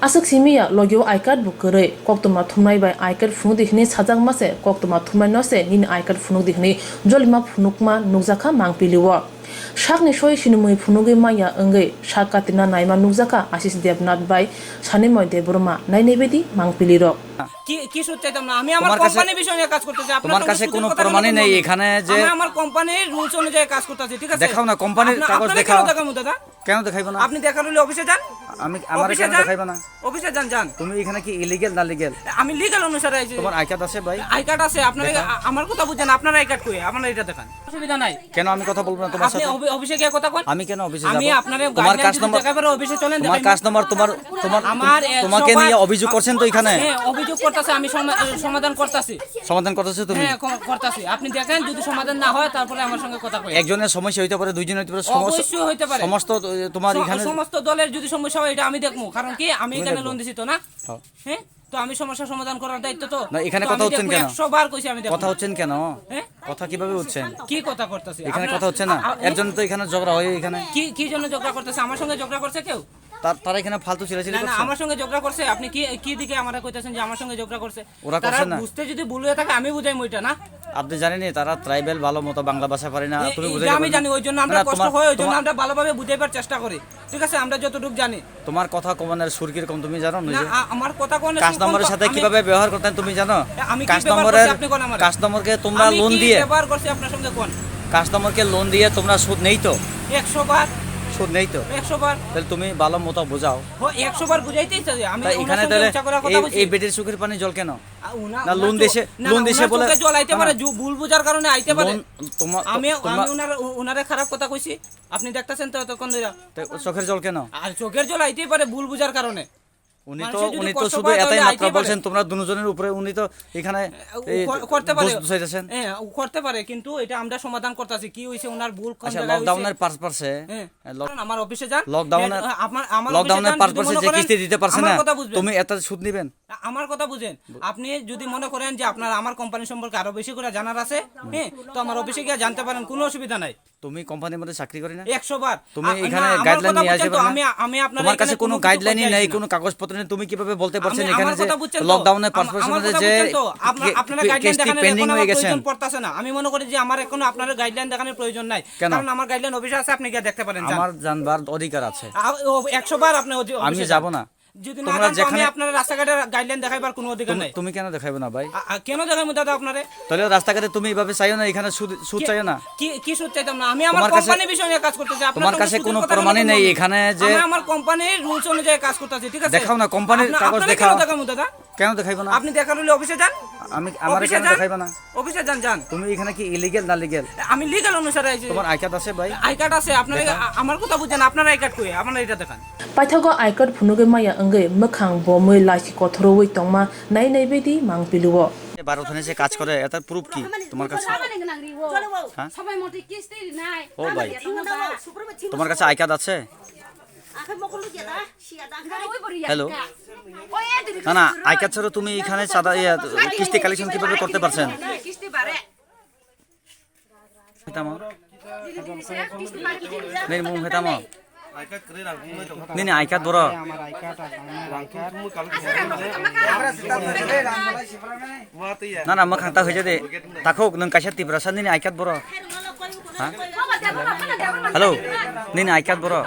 Aswk simi ya, logio I card bo kwrwi. Koktwma thumnai bai I card phunuk di hwnwi sajakma se, koktwma thumnai no se nini I card phunuk di hwnwi jolima phunukma nukjakha mangpili o. Sakni soi sinimwi phunugwi manya wngwi sak katina naima nukjakha Ashish Debnath bai Sanimoi Debbarma nainai baidi mangpili rok. কি, কি সুদ চাইতাম না? আমি আমার তোমার কাছে, কোম্পানির বিষয় নিয়ে কাজ করতেছি। আপনার তোমার তো কাছে সুদের কোনো কথা প্রমাণই নেই কোনো এখানে যে আমি আমার কোম্পানির রুলস অনুযায়ী কাজ করতেছি, ঠিক আছে? দেখাও না, কোম্পানির আপনা-, কাগজ আপনারা দেখাও। কেন দেখাবো দাদা? কেন দেখাইবো না? আপনি দেখার হইলে অফিসে যান। আমি, আমার অফিসে এখানে যান। দেখাইবো না। অফিসে যান, যান। তুমি এখানে কি ইলিগ্যাল না লিগ্যাল? আমি লিগ্যাল অনুসারে আইছি। তোমার আই কার্ড আছে ভাই? আই কার্ড আছে। আপনারা দেখাও। আ-, আমার কথা বুঝেন, আপনার আই কার্ড কই? আমার এটা দেখান। অসুবিধা নাই। কেন আমি কথা বলবো না তোমার আপনি সাথে? অফি-, অফিসে গিয়ে কথা কন। আমি কেন অফিসে আমি যাব? আপনারে তোমার গাইডলাইন কাস্টমার, দেখাই পারে, অফিসে চলেন, তোমার দেখাই কাস্টমার, তোমার, তোমার, আমার, এ, তোমাকে সবার নিয়ে অভিযোগ করছেন তো এখানে? হ্যাঁ, অভিযোগ করতেছে, আমি সমা-, সমাধান করতেছি। সমাধান করতেছো তুমি? হ্যাঁ, ক-, করতেছি। আপনি দেখেন, যদি সমাধান না হয়, তারপরে আমার সঙ্গে কথা কই। একজনের সমস্যা হইতে পারে, দুইজন হইতে পারে, সমস-, অবশ্যই হইতে পারে। সমস্ত, এ, তোমার স-, এখানে সমস্ত দলের যদি সমস্যা হয়, এটা আমি দেখবো। কারণ কি, আমি তুমি এখানে দেখবো। লোন দিছি তো না? হ্যাঁ। হ্যাঁ? তো আমি সমস্যা সমাধান করার দায়িত্ব তো। না, এখানে তো কথা আমি হচ্ছেন দেখবো, কেন? একশো বার কইছি আমি দেখবো। কথা হচ্ছেন কেন? হ্যাঁ? কথা কিভাবে হচ্ছেন? কি কথা করতেছি? এখানে আপনারা কথা হচ্ছে না? আ-, আ-, একজন তো এখানে ঝগড়া হয় এখানে। কি, কি জন্য ঝগড়া করতেছে? আমার সঙ্গে ঝগড়া করছে কেউ? তার, তারা এখানে ফালতু ছিঁড়াছিঁড়ি না, না, করছে? আমার সঙ্গে ঝগড়া করছে। আপনি কি, কি দিকে আমারে কইতেছেন যে আমার সঙ্গে ঝগড়া করছে? ওরা তারা করছে না? বুঝতে যদি ভুল হয়ে থাকে, আমি বুঝাই ওইটা না। আপনি জানেন নি, তারা ট্রাইবাল, ভালো মতো বাংলা ভাষা পারে না, এ-, তুমি এটা বুঝাইতে আমি পারো না? জানি, ওই জন্য না, আমরা না, কষ্ট তোমার, হয়, ওই জন্য তোমার আমরা ভালোভাবে বুঝাইবার চেষ্টা করি। ঠিক আছে, আমরা যতটুকু জানি। তোমার কথা কমানোর সুর কিরকম তুমি জানো না, নিজে? আ-, আমার কথা কোন কাস্টমারের সাথে আমি কিভাবে ব্যবহার করতে হয় তুমি জানো? আমি কি ব্যবহার কাস্টমারের, করছি আপনি কোন আমারে? কাস্টমারকে তোমরা আমি লোন কি দিয়ে ব্যবহার করছি আপনার সঙ্গে কোন? কাস্টমারকে লোন দিয়ে তোমরা সুদ নেই তো? একশো বার। সুদ নেই তো? একশো বার। তাহলে তুমি ভালো মতো বোঝাও। ও, একশো বার বুঝাইতেই চাই। আমি তা ওনার এখানে সঙ্গে তাহলে উঁচা করে কথা এই, বলছি। এই বেটির চোখের পানি জল কেন? আ, উনা-, না, ওনার লোন চোখ-, দেশে, না, না, লোন ওনার দেশে বলে, চোখে জল আইতে না, পারে, না। জু-, ভুল বুঝার কারণে আইতে পারে। লোন তোমা-, আমি, তোমা- আমি ওনার, ও-, ওনারে খারাপ কথা কইছি। আপনি দেখতাছেন তো এতক্ষণ ধরে। তো চোখের জল কেন? আর চোখের জল আইতেই পারে ভুল বুঝার কারণে। উনি তো, মানুষের যদি উনি তো কষ্ট শুধু পায়, এটাই তাহলে মাত্র আইতেই পারে। বলছেন, তোমরা দুজনের উপরে, উনি তো এখানে ও এই কর-, করতে পারে। দোষ দোষাইতেছেন। হ্যাঁ, ও করতে পারে, কিন্তু এটা আমরা সমাধান করতেছি। কি হইছে, ওনার ভুল কোন আচ্ছা, জায়গায় হইছে? লকডাউনের পারপাসে, হ্যাঁ। লক-, কারণ আমার অফিসে যান, লকডাউনের, নেট-, আমার, আমার অফিসে লকডাউনের যান, যদি পারপাসে মনে যে করেন, কিস্তি দিতে পারছে আমার না, কথা বুঝবেন। তুমি এটা সুদ নিবেন? আ-, আমার কথা বুঝেন। আপনি যদি মনে করেন যে আপনার আমার কোম্পানি সম্পর্কে আরো বেশি করে জানার আছে, হ্যাঁ, তো আমার অফিসে গিয়ে জানতে পারেন, কোনো অসুবিধা নাই। তুমি কোম্পানির মধ্যে চাকরি করি না? একশো বার। তুমি আ-, এখানে না, আমার গাইডলাইন কথা নিয়ে বুঝছেন আসবে তো, না? আমি, আমি আপনার তোমার এখানে কাছে কোনো কোনো কিছু গাইডলাইনই করতে নাই, আসছি না। কোনো কাগজপত্র নেই, তুমি কিভাবে বলতে পারছেন আমি, এখানে আমার যে কথা বুঝছেন তো? লকডাউনের আম-, পারপাসে আমার কথা যে বুঝছেন তো? আপনা-, কে-, আপনারা কে-, গাইডলাইন কিস্তি দেখানোর পেন্ডিং এখন হয়ে আমার গেছেন? প্রয়োজন পড়তেছে না। আমি মনে করি যে আমার এখন আপনারা গাইডলাইন দেখানোর প্রয়োজন নাই। কেন? কারণ আমার গাইডলাইন অফিসে আছে, আপনি গিয়ে দেখতে পারেন, যান। আমার জানবার অধিকার আছে। আ-, ও, একশো বার আপনি অধি-, আমি অফিসে যান। যাব না। যদি না তোমরা যান, তো আমি যেখানে আপনার রাস্তাঘাটে গাইডলাইন দেখাইবার কোনো অধিকার তুমি, নাই। তুমি কেন দেখাইবে না ভাই? আ, আ, কেন দেখাইবো দাদা আপনারে? তাহলে রাস্তাঘাটে তুমি এভাবে চাইও না, এখানে সুদ, সুদ কি, চাইও না। কি, কি সুদ চাইতাম না? আমি আমার তোমার কাছে, কোম্পানির বিষয় নিয়ে কাজ করতেছি। আপনার তোমার সঙ্গে কাছে সুদের কোনো কথা প্রমাণই বলতে নেই কোনো এখানে যে না, আমার কোম্পানির রুলস অনুযায়ী কাজ করতেছি, ঠিক আছে? দেখাও না, কোম্পানির আপনা-, কাগজ আপনারে কেন দেখাও। দেখাবো দাদা? কেন দেখাইবো না? আপনি দেখার হলে অফিসে যান। আমি, আমারে অফিসে কেন যান। দেখাইবো না? অফিসে যান, যান। তুমি এখানে কি ইলিগ্যাল না লিগ্যাল? আমি লিগ্যাল অনুসারে আইছি। তোমার আই কার্ড আছে ভাই? আই কার্ড আছে, আপনারা দেখাও। আ-, আমার কথা বুঝেন, আপনার আই কার্ড কই? আমার এটা দেখান। Paithago I card phunugwi maya wngwi mwkhang bomwi lachi kothorwi tongma nai nai baidi mangpili o. বারো থানে সে কাজ করে, এটার প্রুফ কি তোমার কাছে? হ্যাঁ? সময় মতো কিস্তি নাই। ও ভাই, তোমার কাছে আই কার্ড আছে? হ্যালো? না, না, আই কার্ড ছাড়া তুমি এখানে চাঁদা, ইয়া, কিস্তি কালেকশন কিভাবে করতে পারছেন? Hetamo? Nini mung hetamo? Nini I card boro? Nana, mwkhang ta hoijade. Takhuk, nwng kaisa Tiprasa, nini I card boro? Ha? Hello, nini I card boro?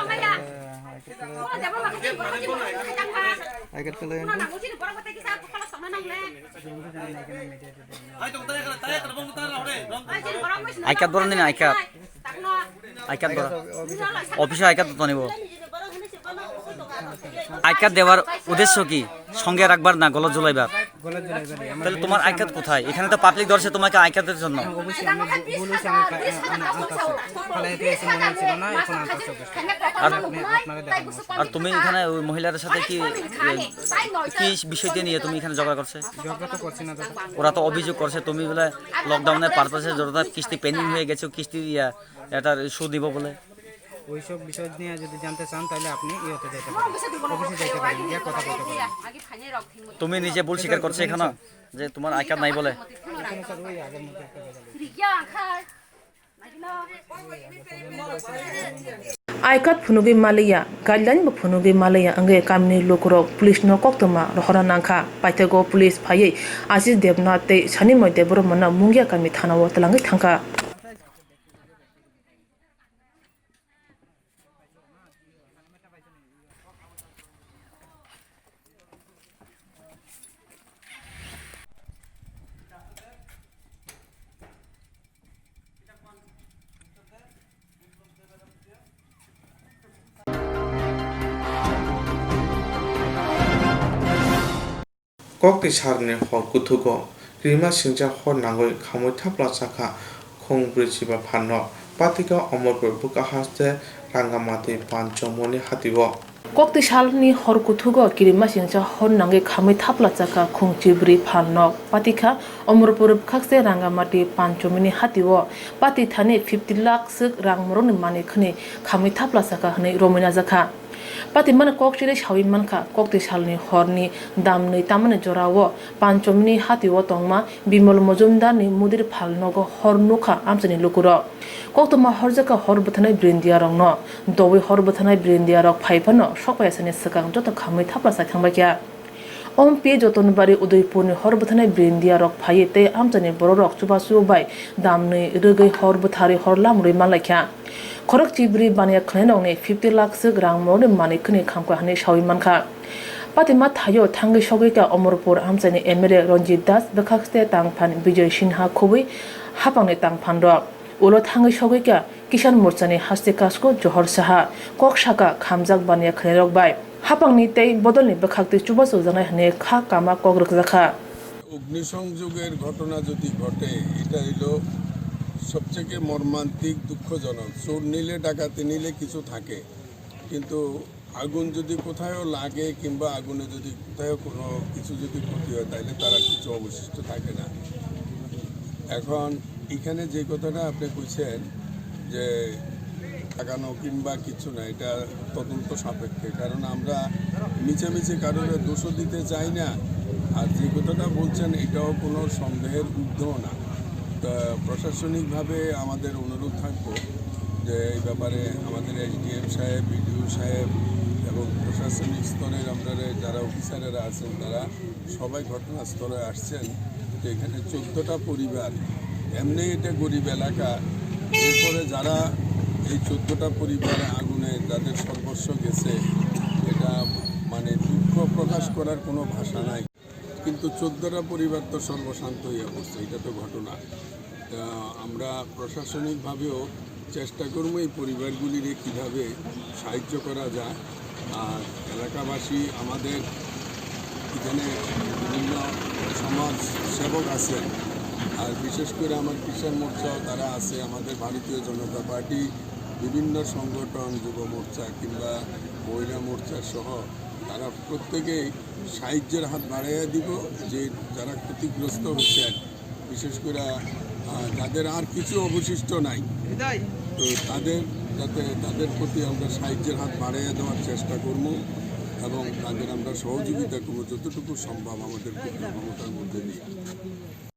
I card kalo yang tu? I card boro nini I card. I card boro. Office-o I card to nibo. I card দেওয়ার উদ্দেশ্য কি? সঙ্গে রাখবার না গলত ঝুলাইবার? তাহলে তোমার I card কোথায়? এখানে তো পাবলিক ধরছে তোমাকে I card-এর জন্য। অবশ্যই আমি ভুল হয়েছে, আমি আনতে আসছি। ফালাইতে এসে মনে হচ্ছিল না, এখন আনতে আসছি অবশ্যই। আর, আর তুমি এখানে ওই মহিলার সাথে কি, এ, কি বিষয়টি নিয়ে তুমি এখানে ঝগড়া করছে? ঝগড়া তো করছি না দাদা। ওরা তো অভিযোগ করছে তুমি বলে লকডাউনের পারপাসে যতটা কিস্তি পেন্ডিং হয়ে গেছে, কিস্তি, ইয়া, এটার সুদ নিব বলে। ওইসব বিষয় নিয়ে যদি জানতে চান, তাহলে আপনি ইয়েতে যেতে পারেন, অফিসে যেতে পারেন, গিয়ে কথা বলতে পারেন। তুমি নিজে ভুল স্বীকার করছো এখানে যে তোমার I card নাই বলে? এখানে স্যার ওই আগের মধ্যে একটা ভেজাল হয়েছে। I card phunugwi maliya, guideline bo phunugwi maliya wngwi kamini lukurok police no koktwma rohorna nangkha. Paithago police phaiwi Ashish Debnath tei Sanimoy Debbarmano Mungia kami thanao twlangwi thangkha. Kokti salni hor kuthugo kirima singcha hor nangwi khamwi thapla chakha khung brwi chiba phanno patika Omorpur bwkha haste Rangamati Panchomoni hatio. Kokti salni hor kuthugo kirima singcha hor nangwi khamwi thapla chakha khung chibrwi phanno patika Omorpur bwkhakse Rangamati Panchomini hatio pati thani fifty lakh swk rang morokni manwi khwnwi khamwi thapla chakha hwnwi romwi najakha. Patimani kok chirwi sawi mankha, kokti salni horni damnwi tamani jorao Panchomini hatio tongma Bimal Majumdarni mudir phal nogo hor nukha amchaini lukurok. Koktwma horjakha hor bwthanai brindiarokno, doui hor bwthanai brindiarok phai phano sokphaiyasani swkang joto khamwi thapla chai thangbaikha. Ompi Jotonbari Udaipurni hor bwthanai brindiarok phaiwi tei amchaini bororok chubachu bai damnwi rwgwi hor bwtharwi hor lamrwi manlaikha. Khorok chibrwi baniya khwlainokni fifty lakh swk rang morokni manwi khwnwi khamkha hwnwi sawi mankha. Patima thaio thangwi sogwikha Omorpur amchaini M L A Ranjit Das, bwkhakste tangphan Bijoy Sinha khubui hapangni tangphanrok. Ulo thangwi sogwikha Kisan Morchani haste kasko Johor Saha, kok saka khamjak baniya khwlairok bai. Hapangni tei bodolni bwkhaktwi chubachu jaknai hwnwi kha kama kok rwkjakha. অগ্নিসংযোগের ঘটনা যদি ঘটে, এটা হইল সবথেকে মর্মান্তিক, দুঃখজনক। চোর নিলে, ডাকাতি নিলে কিছু থাকে, কিন্তু আগুন যদি কোথাও লাগে কিংবা আগুনে যদি কোথাও কোনো কিছু যদি ক্ষতি হয়, তাহলে তার আর কিছু অবশিষ্ট থাকে না। এখন এখানে যে কথাটা আপনি কইছেন যে লাগানো কিংবা কিছু না, এটা তদন্ত সাপেক্ষে, কারণ আমরা মিছে মিছে কারোর দোষও দিতে চাই না। আর যে কথাটা বলছেন, এটাও কোনো সন্দেহের ঊর্ধ্ব না। তা প্রশাসনিকভাবে আমাদের অনুরোধ থাকবো যে এই ব্যাপারে আমাদের এসডিএম সাহেব, বিডিও সাহেব এবং প্রশাসনিক স্তরের আপনারা যারা অফিসারেরা আছেন, তারা সবাই ঘটনাস্থলে আসছেন। তো এখানে চোদ্দটা পরিবার, এমনি এটা গরিব এলাকা, এরপরে যারা এই চোদ্দটা পরিবার আগুনে যাদের সর্বস্ব গেছে, এটা মানে দুঃখ প্রকাশ করার কোনো ভাষা নাই। কিন্তু চোদ্দটা পরিবার তো সর্বশান্ত হইয়া পড়ছে, এটা তো ঘটনা। তা আমরা প্রশাসনিকভাবেও চেষ্টা করবো এই পরিবারগুলিরে কিভাবে সাহায্য করা যায়। আর এলাকাবাসী, আমাদের এখানে বিভিন্ন সমাজ সেবক আছেন, আর বিশেষ করে আমার কিষাণ মোর্চাও তারা আছে, আমাদের ভারতীয় জনতা পার্টি, বিভিন্ন সংগঠন, যুব মোর্চা কিংবা মহিলা মোর্চা সহ তারা প্রত্যেকেই সাহায্যের হাত বাড়াইয়া দিব, যে যারা ক্ষতিগ্রস্ত হচ্ছেন, বিশেষ করে, আহ, যাদের আর কিছু অবশিষ্ট নাই, তো তাদের, যাতে তাদের প্রতি আমরা সাহায্যের হাত বাড়াইয়া দেওয়ার চেষ্টা করব এবং তাদের আমরা সহযোগিতা করব যতটুকু সম্ভব আমাদের ক্ষমতার মধ্যে দিয়ে।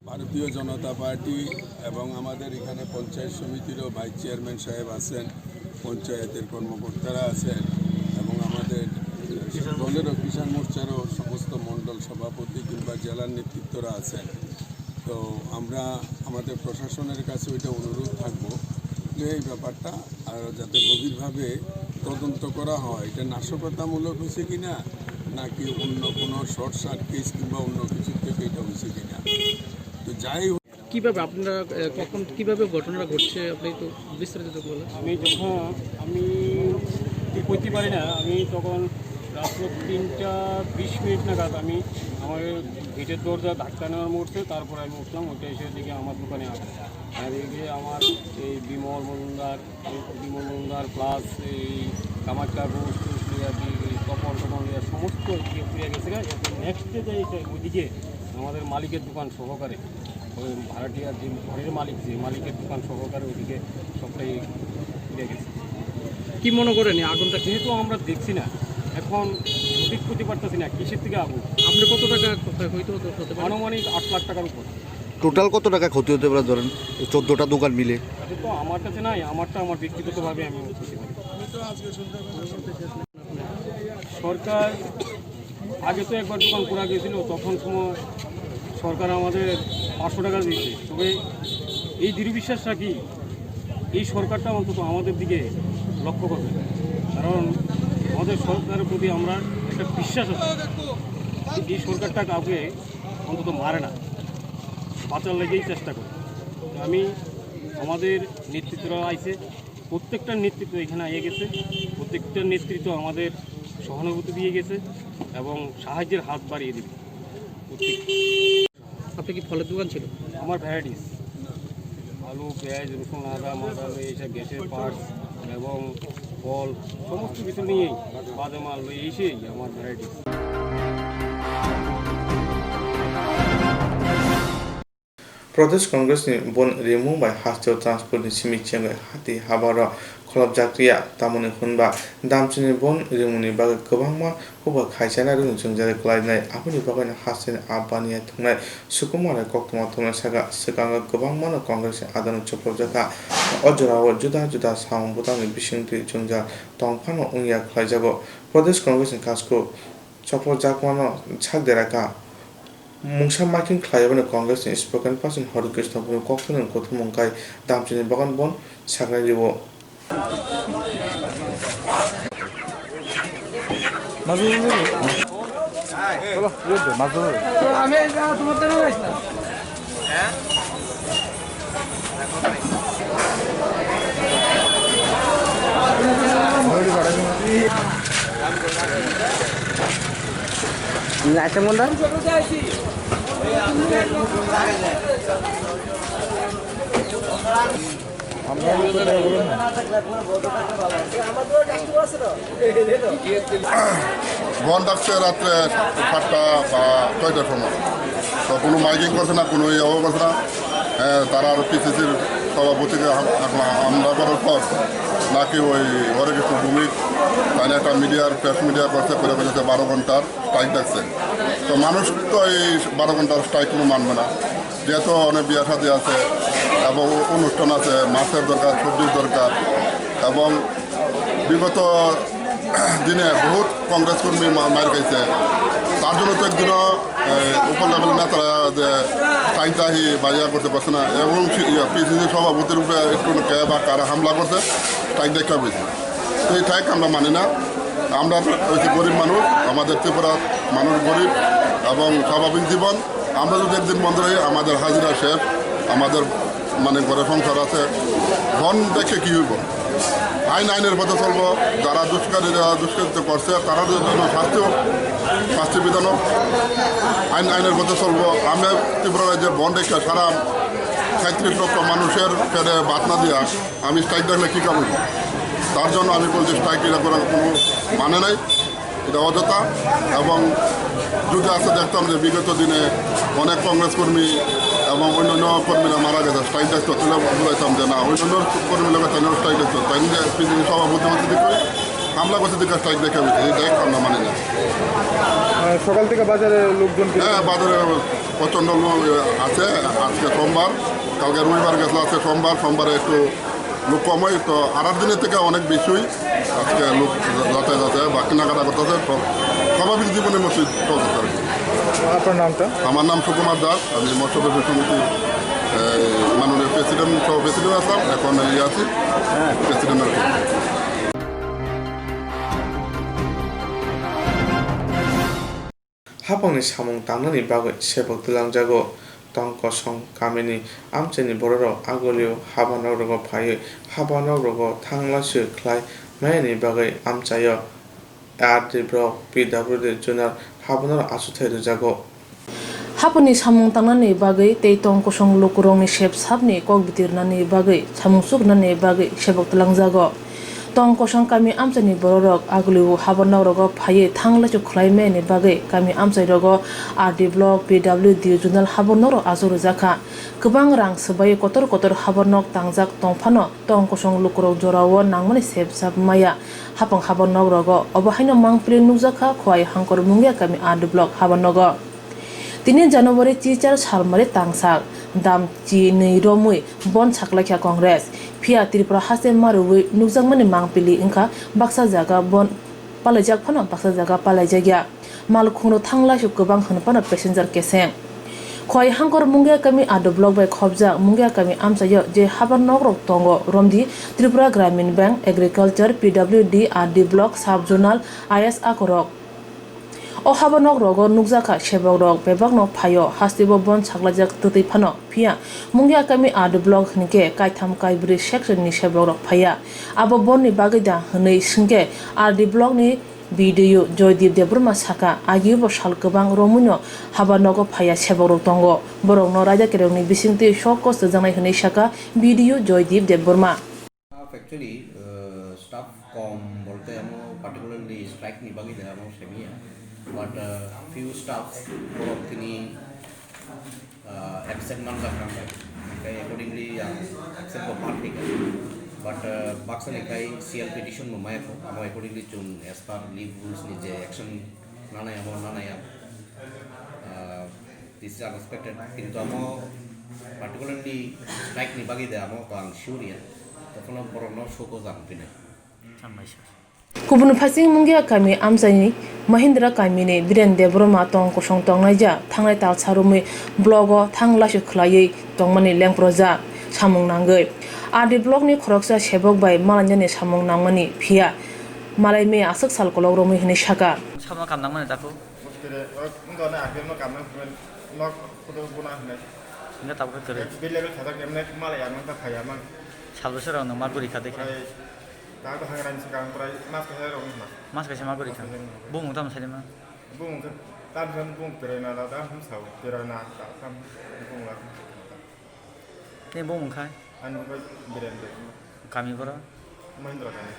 ভারতীয় জনতা পার্টি এবং আমাদের এখানে পঞ্চায়েত সমিতিরও ভাইস চেয়ারম্যান সাহেব আছেন, পঞ্চায়েতের কর্মকর্তারা আছেন এবং আমাদের দলেরও, কিষাণ মোর্চারও সমস্ত মণ্ডল সভাপতি কিংবা জেলার নেতৃত্বরা আছেন। তো আমরা আমাদের প্রশাসনের কাছে ওইটা অনুরোধ থাকবো যে এই ব্যাপারটা আরও যাতে গভীরভাবে তদন্ত করা হয়, এটা নাশকতামূলক হয়েছে কিনা, নাকি অন্য কোনো শর্ট সার্কিট কিংবা অন্য কিছুর থেকে এটা হয়েছে কিনা। তো যাই হোক, কিভাবে আপনারা, আহ, কখন কিভাবে ঘটনাটা ঘটছে, আপনি একটু বিস্তারিত বলেন। আমি যখন, আমি ঠিক করতে পারি না, আমি তখন রাত্র তিনটা বিশ মিনিট নাগাদ আমি আমার গেটের দরজা ধাক্কা নেওয়ার মুহূর্তে তারপর আমি উঠলাম, উঠে এসে দেখি আমার দোকানে আগুন। আর এদিকে আমার এই বিমল মজুমদার, এই বিমল মজুমদার প্লাস এই কামাখ্যা রোড, এই তপন টপন, এই সমস্ত ইয়ে পুড়ে গেছে গা। এরপর নেক্সট ডে যাই ওইদিকে আমাদের মালিকের দোকান সহকারে, ওই ভাড়াটিয়ার যে ঘরের মালিক, যে মালিকের দোকান সহকারে ওইদিকে সবটাই পুড়ে গেছে। কি মনে করেন এই আগুনটা? যেহেতু আমরা দেখছি না, এখন সঠিক করতে পারতেছি না কিসের থেকে আগুন। আপনি কত টাকা হইতে হতে হতে পারে? আনুমানিক আট লাখ টাকার উপর। টোটাল কত টাকা ক্ষতি হতে পারে ধরেন, এই চোদ্দটা দোকান মিলে? এটা তো আমার কাছে নাই, আমারটা আমার ব্যক্তিগতভাবে আমি বলতে পারি। সরকার আগে তো একবার দোকান করা গেছিল, তখন সময় সরকার আমাদের পাঁচশো টাকা দিয়েছে। তবে এই দৃঢ় বিশ্বাস রাখি, এই সরকারটা অন্তত আমাদের দিকে লক্ষ্য করবে, কারণ আমাদের সরকারের প্রতি আমরা একটা বিশ্বাস আছে। এই সরকারটা কাউকে অন্তত মারে না, বাঁচার লেগেই চেষ্টা করে। তো আমি, আমাদের নেতৃত্বরা আইছে, প্রত্যেকটা নেতৃত্ব এখানে আইয়া গেছে, প্রত্যেকটা নেতৃত্ব আমাদের সহানুভূতি দিয়ে গেছে এবং সাহায্যের হাত বাড়িয়ে দিবে। প্রত্যেক আপনি কি ফলের দোকান ছিল? আমার ভ্যারাইটিস, আলু, পেঁয়াজ, রসুন, আদা, মাদা, এইসব গ্যাসের পার্টস এবং ফল, সমস্ত কিছু নিয়েই, বাদাম, আলু, এইসেই আমার varieties. Pradesh Congress ni bon rimung bai hasteo transport ni simi chengwi hati habar rok kholopjak riya, tamoni hwnba damchini bon rimungni bagwi kwbangma huba khaisa narwkni chwngjagwi klainai, aboni bagwino hasteni a baniya thwngnai Sukumar hai koktwma thwngnai saka swkango kwbangmano Congress ni adano chopropjakha. O jorao juda juda samung bwtangni bisingtwi chwngjak tongphano wngya khlaijago. Pradesh Congress ni kasku chopropjakmano sak derakha. Mungsa miking khlai aboni Congress ni spokesperson Hari Krishna Bhumi koktwmani kuthumung kai damchini bagan bon saknai rio. বন্ধ থাকছে রাত্রে সাতটা বা ছয়টার সময়। তো কোনো মাইকিং করছে না, কোনো ইয়েও করছে না। হ্যাঁ, তারা আর পিসিসির সভাপতিকে হাম-, হামলা, হামলা করার পর নাকি ওই হরে কৃষ্ণ ভৌমিক তাই একটা মিডিয়ার, প্রেস মিডিয়া করছে, করে বলেছে বারো ঘন্টার স্ট্রাইক ডাকছে। তো মানুষ তো এই বারো ঘন্টার স্ট্রাইক কোনো মানবে না, যেহেতু অনেক বিয়া শাদী আছে এবং অনুষ্ঠান আছে, মাছের দরকার, সবজির দরকার এবং বিগত দিনে বহুত কংগ্রেস কর্মী মা-, মার খাইছে। তার জন্য তো একদিনও, এ, উপর লেভেল নেতারা যে চাইতাহি বা ইয়া করতে পারছে না। এবং সে, ইয়া, পিসিসি সভাপতির উপরে একটু কে বা কারা হামলা করছে, স্ট্রাইক দেখা হয়েছে। তো এই স্ট্রাইক আমরা মানি না। আমরা হচ্ছে গরিব মানুষ, আমাদের ত্রিপুরার মানুষ গরিব এবং স্বাভাবিক জীবন। আমরা যদি একদিন বন্ধ রই, আমাদের হাজিরা শেষ, আমাদের মানে ঘরে সংসার আছে, বন্ধ দেখে কি হইব? আইন আইনের পথে চলবো, যারা দুষ্কারীরা দুষ্কৃত করছে তারা জন্য শাস্তি হোক, শাস্তি বিধান হোক, আইন আইনের পথে চলবো। আমরা ত্রিপুরা রাজ্যের বন্ধ দেখে সারা সাঁইত্রিশ লক্ষ মানুষের পেটে ভাত না দিয়া আমি স্ট্রাইক ডাকলে কী কাম হইব? তার জন্য আমি বলছি স্ট্রাইক এটা করার কোনো মানে নাই। এটা অযথা। এবং যদি আছে দেখতাম যে বিগত দিনে অনেক কংগ্রেস কর্মী এবং অন্যান্য কর্মীরা মারা গেছে, স্ট্রাইক ডাকতো, তাহলে বুঝাইতাম যে না, অন্যান্য কর্মীর লোকের তাইলেও স্ট্রাইক ডাকতো, তাই নিজে পিসিসি সভাপতি হচ্ছে দিকে হামলা করছে দিকে স্ট্রাইক দেখে হয়েছে, এই ডাইরেক্ট আমরা মানি না। আহ, সকাল থেকে বাজারে লোকজন কি? হ্যাঁ, বাজারে প্রচণ্ড লোক আছে। আজকে সোমবার, কালকে রবিবার গেছিল, আজকে সোমবার, সোমবারে একটু লোক কম হয়, তো আড়ার দিনের থেকে অনেক বেশি হয়। আজকে লোক যাতায়াত আছে বা কেনাকাটা করতেছে, তো স্বাভাবিক জীবনের মতোই চলতেছে আর কি। আপনার নামটা? আমার নাম সুকুমার দাস, আমি মৎস্য ব্যবসায়ী সমিতির, এই, মাননীয় প্রেসিডেন্ট, সহ প্রেসিডেন্ট আছিলাম, এখন এই আছি, প্রেসিডেন্ট আর কি। Hapangni samung tangnani bagwi sebok twlangjago. Tong kosong kamini amchaini bororok agulio haba nokrogo phaiwi haba nokrogo thanglaswi khlai mayani bagwi amchaio R D block, P W D zonal haba norok achukthai rwjago. Hapangni samung tangnani bagwi tei tong kosong lukurokni sep sapni kok bitirnani bagwi samung chuknani bagwi sebok twlangjago. Tong kosong kami amchaini bororok agulio haba nokrogo phaiwi thang laichuk khlai mayani bagwi kami amchairogo R D block, P W D zonal haba nokrok achuk rwjakha. Kwbang rang swbaiwi kotor kotor haba nok tangjak tongphano tong kosong lukurok jorao nangmani sep sap maya. Hapang haba nokrogo obo haino mangpili nukjakha Khowai Hangkor Mungia kami R D block haba nogo. Tini January chichar salmari tangsak, dam chi nwi romwi bon saklaikha Congress. Phiya Tripura haste mariwi nukjakmani mangpili wngkha baksa jaga bon palaijak phano baksa jaga palaijakya. Malkhungno thanglaisu kwbang hwn phano passenger keseng. Khowai Hangkor Mungia Kami R D block bai khopjak Mungia Kami amchaio je habar nokrok tongo, romdi Tripura Gramin Bank, Agriculture, P W D, R D block, Sub Zonal, I S akorok. O habar nokrogo nukjakha sebokrok bebakno phaio, hasteo bon saklaijak twtwi phano. Phiya Mungia Kami R D block hinkhe kaitham kaibrwi section ni sebokrok phaiya. Abo bonni bagwi da hwnwi swngkhe R D block ni B D O Joydeep Debbarma sakha, agio bo sal kwbang romwino habar nogo phaiya sebokrok tongo. Borokno raida kerongni bisingtwi sok kos rwjaknai hwnwi sakha B D O Joydeep Debbarma. Staff actually, uh, staff kom bolte amo particularly strike ni bagwi de amo semiya, but, uh, few staff borok tini, uh, absent manjak nang bai, hingke accordingly ang absent bo mar thika, but, uh, baksa ni khai C L petition bo maya kho, amo accordingly chwng as per leave rules ni je action nanai amo nanai ang. Uh, This is unexpected, kintu amo particularly strike ni bagwi de amo to ang sure ya, tokhono borokno soko jang pinai. Hambai sir. Kubun phaising Mungia Kami amchaini Mahindra Kamini Biren Debbarma tong kosong tongnai ja thangnai talsa romwi blogo thang laisuk khwlaiwi tongmani lengprojak samung nangwi. R D block ni khoroksa sebok bai malainani samung nangmani phiya malai me aswk sal kolok romwi hwnwi saka. Samno kam nangmani takhuk. Tere, o, wngkha na, R P F no kamna hwnwi nok photo bona hwnwi. Hwnwi tabuk khe kwrwi. Bel level khajak emne malai ang wngkha phai amang. Sal bwswk rok no ma guri kha dekhe. Ai, ta to hangrani swkang prai mas kaisa rok wngkha. Mas kaisa ma guri kha. Mas kaisa ma guri. Bung tamo sai ma. Bung khe tam tam bung tere na da da hum sao, tere na ta tam bung la. Ni bung khai. Ani bai Biren de. Kami boro. Mahindra kami.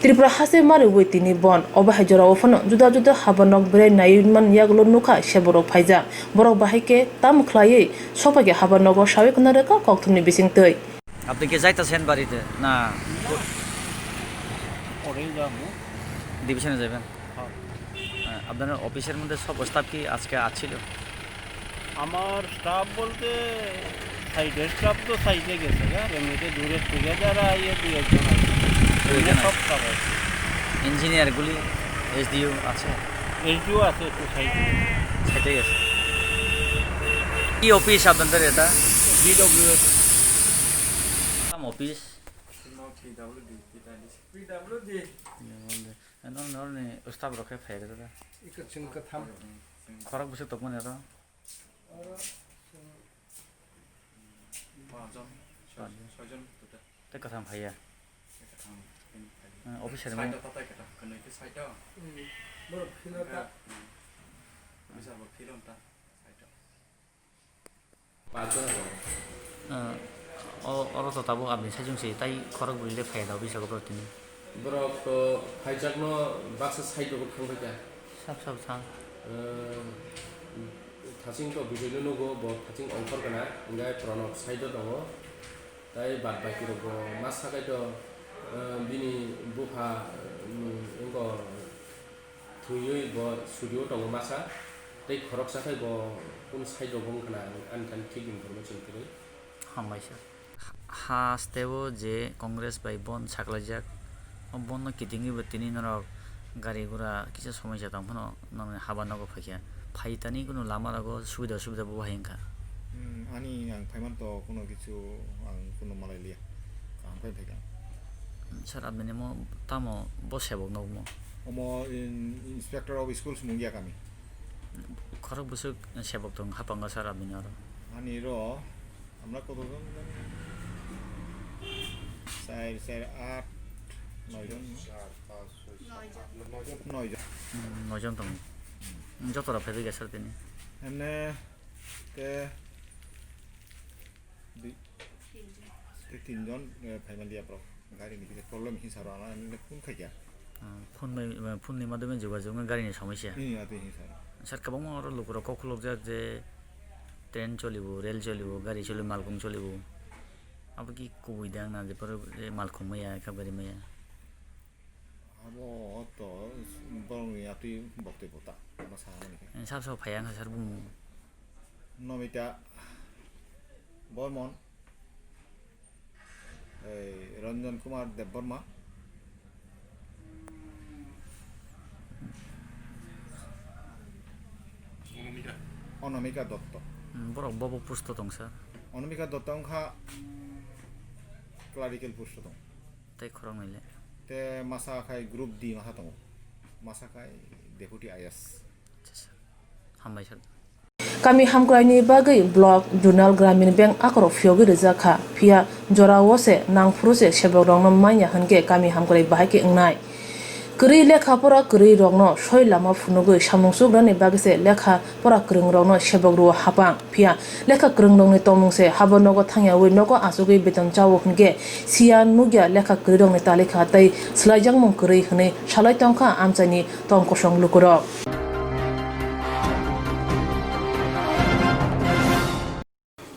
Tripura haste mariwi tini bon, obo hai jorao phano juda juda habanok berai naiwi man yagulo nukha se borok phaijak. Borok bahai khe tamo khlaiwi sokphaikhe habanogo sawi khna rwkha kokthumni bisingtwi. আপনি কি যাইতেছেন বাড়িতে? না। পরেই যাবো। ডিভিশনে যাবেন? হ্যাঁ। হ্যাঁ, আপনার অফিসের মধ্যে সব স্টাফ কি আজকে আছিল? আমার স্টাফ বলতে সাইডের স্টাফ তো সাইডে গেছে গা, এমনিতে দূরের থেকে যারা আইয়ে দুই একজন আছে। দুই একজন এমনি আছে। সব স্টাফ আছে। ইঞ্জিনিয়ারগুলি, এসডিও আছে? এসডিও আছে একটু সাইডে। সাইডে গেছে। কি অফিস আপনাদের এটা? ডিডব্লিউএস। নাম office? PWD, PWD. PWD. Norni staff rok khe phai rwkha. Ikha chwng kwtham. Khorok bwswk tongmani oro? Oro chwng paanch jon, soi jon, total. Tei kwtham phaiya? Tei kwtham phaiya. Officer mo? Side o tatai kwtham, kwnwi khe side o. Hmm, borok phino ta. Officer bo philon ta, side o. Ah, o, oro to tabuk aboni saichung se, tai khorok bwrwi le phaiya da office o borok tini. Borok to phaijakno baksa side o thang phaikha. Sab sab thang. Ah, thaching to bwrwi no nugo, bo thaching ongkhor gana, hingke Pranab side o tongo. Tai bad baki rok bo ma sakai to, ah, bini bupha, ah, wngkha. Thwiwi bo studio tongo masa, tei khoroksa khai bo kunu side rok bo wngkha na, ang ani thani thik information kwrwi. Hambai sir. Hasteo je Congress bai bon saklaijak, o bonno kitingwi bo tini norok gari gura kisa somosya tong phano norokni haba nogo phaikha. Phaitani kunu lama rogo subida osubida bo bahai wngkha. Hmm, ani ang phaiman to kuno kichu ang kuno malai liya. Kaham khai phaikha. Sir, abini mo tamo bo sebok nokmo? Omo in-, Inspector of Schools Mungia kami. Khorok bwswk sebok tong hapanga sir abini oro? Ani ro, amra koto jon jani? Char, char, aat, noi jon. Noi jon. Hmm, noi jon tong. Hmm. Joto rok phaibai kha sir tini. Emne ke Dui, tei tin jon, eh, phaiman liya borok. Gari ni kisa problem hinsa rw, ano, ano phone khaikha. Ah, phone bai, eh, phone ni madhyome jogajog wngkha gari ni somosya. Hmm, atwi hinsa rw. Sir, kwbangma oro lukurok kok khulukjak je train cholibo, rail cholibo, gari cholibo, malkhung cholibo. Abo ki kubui de wngna je pore, eh, malkhung maya, khap gari maya. Abo to borokni atwi boktwi bota, ma sa mani khe. Eh, sab sab phaiya wngkha sir bumung. Nomita Bormon. Ei, Ranjan Kumar Debbarma. Onamika Dotto. Hmm, borok bobo post-o tong, sir? Onamika Dotto wngkha clerical post-o tong. Tei khoroknwi le? Te masa khai group D masa tongo. Masa khai deputy I S. Acha, sir. Hambai, sir. Kami hamkraini bagwi block, zonal, gramin bank akorok phiyogwi rijak kha, phiya jorao se nangphuru se sebokrokno manya hwnkhe kami hamkrai bahai khe wngnai. Kwrwi lekha pora kwrwirokno soi lama phunugwi samung chukrani bagwi se lekha pora kwrwngrokno sebok rwo hapang, phiya lekha kwrwngrokni tongmung se habo nogo thangyawi nogo achugwi beton chao hwnkhe siya nukya lekha kwrwirokni talikha tei swlaijakmung kwrwi hwnwi salai tongkha amchaini tong kosong lukurok.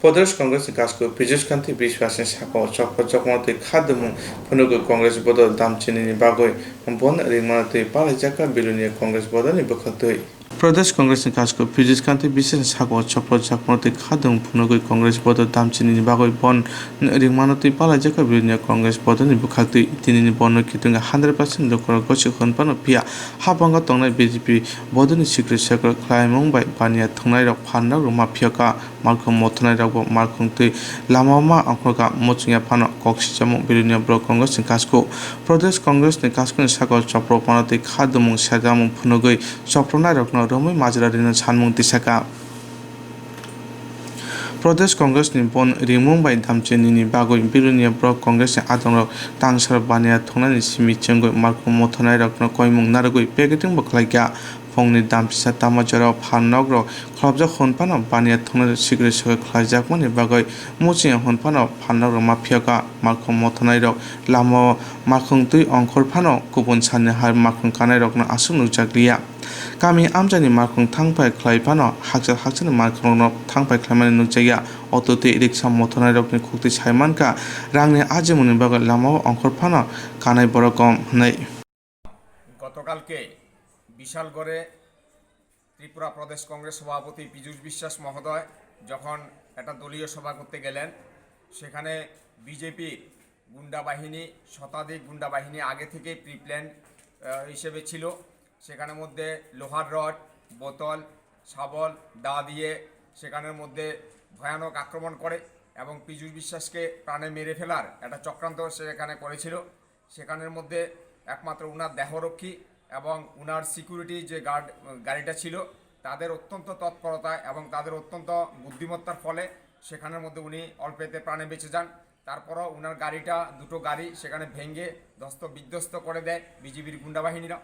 Pradesh Congress ni kasko Piyush Kanti Biswas ni sakao chokro chokmano twi khadumung phunugwi Congress bodol damchini ni bagwi bon ringmano twi palaijak kha Belonia Congress bodol ni bwkhaktwi. Pradesh Congress ni kasko Piyush Kanti Biswas ni sakao chokro chokmano twi khadumung phunugwi Congress bodol damchini ni bagwi bon ringmano twi palaijak kha Belonia Congress bodol ni bwkhaktwi. Tini ni bono kitung hundred percent lukurok gosi hwn phano phiya haphango tongnai B J P bodol ni sikri sakra khlaimung bai baniya thwngnairok phanrok rwma phiyokha. Malkhung mothonai rokbo malkhung twi lama ma ongkhorkha, muchungya phano kok sijamung Belonia Block Congress ni kasko. Pradesh Congress ni kasko ni sakao chopropmano twi khadumung sergamung phunugwi chopropnai rokno romwi majra rina sanmung tisakha. Pradesh Congress ni bon ringmung bai damchinini bagwi Belonia Block Congress ni adongrok tangsar baniya thwngnaini simi chengwi malkhung mothonai rokno koimung narwgwi packeting bo khlaikha. Phungni dampisa tama jorao phan nokrok kholopjak hwn phano baniya thwngnairok sikri sakha khlaijakmani bagwi muchungya hwn phano phan nokrok ma phiyokha. Malkhung mothanairok lamao malkhung twi ongkhor phano kubun salni hai malkhung kanairokno aswk nukjakliya. Kami amchaini malkhung thangphai khlai phano hakchal hakchalni malkhungrokno thangphai khlaimani nukjakya. Auto twi riksa mothanairokni khuktwi sai mankha, rangni ajimungni bagwi lamao ongkhor phano kanai borok kom hwnwi. গতকালকে বিশালগড়ে ত্রিপুরা প্রদেশ কংগ্রেস সভাপতি পীযূষ বিশ্বাস মহোদয় যখন একটা দলীয় সভা করতে গেলেন, সেখানে বিজেপির গুন্ডা বাহিনী, শতাধিক গুন্ডা বাহিনী আগে থেকেই প্রি প্ল্যান হিসেবে ছিল। সেখানের মধ্যে লোহার রড, বোতল, শাবল, দা দিয়ে সেখানের মধ্যে ভয়ানক আক্রমণ করে এবং পীযূষ বিশ্বাসকে প্রাণে মেরে ফেলার একটা চক্রান্ত সেখানে করেছিল। সেখানের মধ্যে একমাত্র উনার দেহরক্ষী এবং উনার সিকিউরিটি যে গার্ড, গাড়িটা ছিল, তাদের অত্যন্ত তৎপরতা এবং তাদের অত্যন্ত বুদ্ধিমত্তার ফলে সেখানের মধ্যে উনি অল্পেতে প্রাণে বেঁচে যান। তারপরও উনার গাড়িটা, দুটো গাড়ি সেখানে ভেঙে ধ্বস্ত বিধ্বস্ত করে দেয় বিজিবির গুন্ডা বাহিনীরা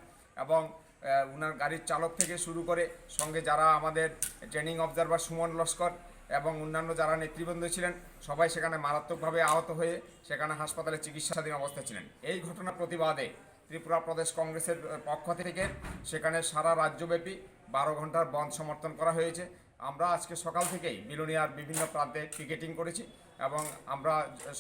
এবং, আহ, উনার গাড়ির চালক থেকে শুরু করে সঙ্গে যারা আমাদের ট্রেনিং অবজারভার সুমন লস্কর এবং অন্যান্য যারা নেতৃবৃন্দ ছিলেন, সবাই সেখানে মারাত্মকভাবে আহত হয়ে সেখানে হাসপাতালে চিকিৎসাধীন অবস্থায় ছিলেন। এই ঘটনার প্রতিবাদে ত্রিপুরা প্রদেশ কংগ্রেসের, আহ, পক্ষ থেকে সেখানে সারা রাজ্যব্যাপী বারো ঘন্টার বন্ধ সমর্থন করা হয়েছে। আমরা আজকে সকাল থেকেই বিলোনিয়ার বিভিন্ন প্রান্তে পিকেটিং করেছি এবং আমরা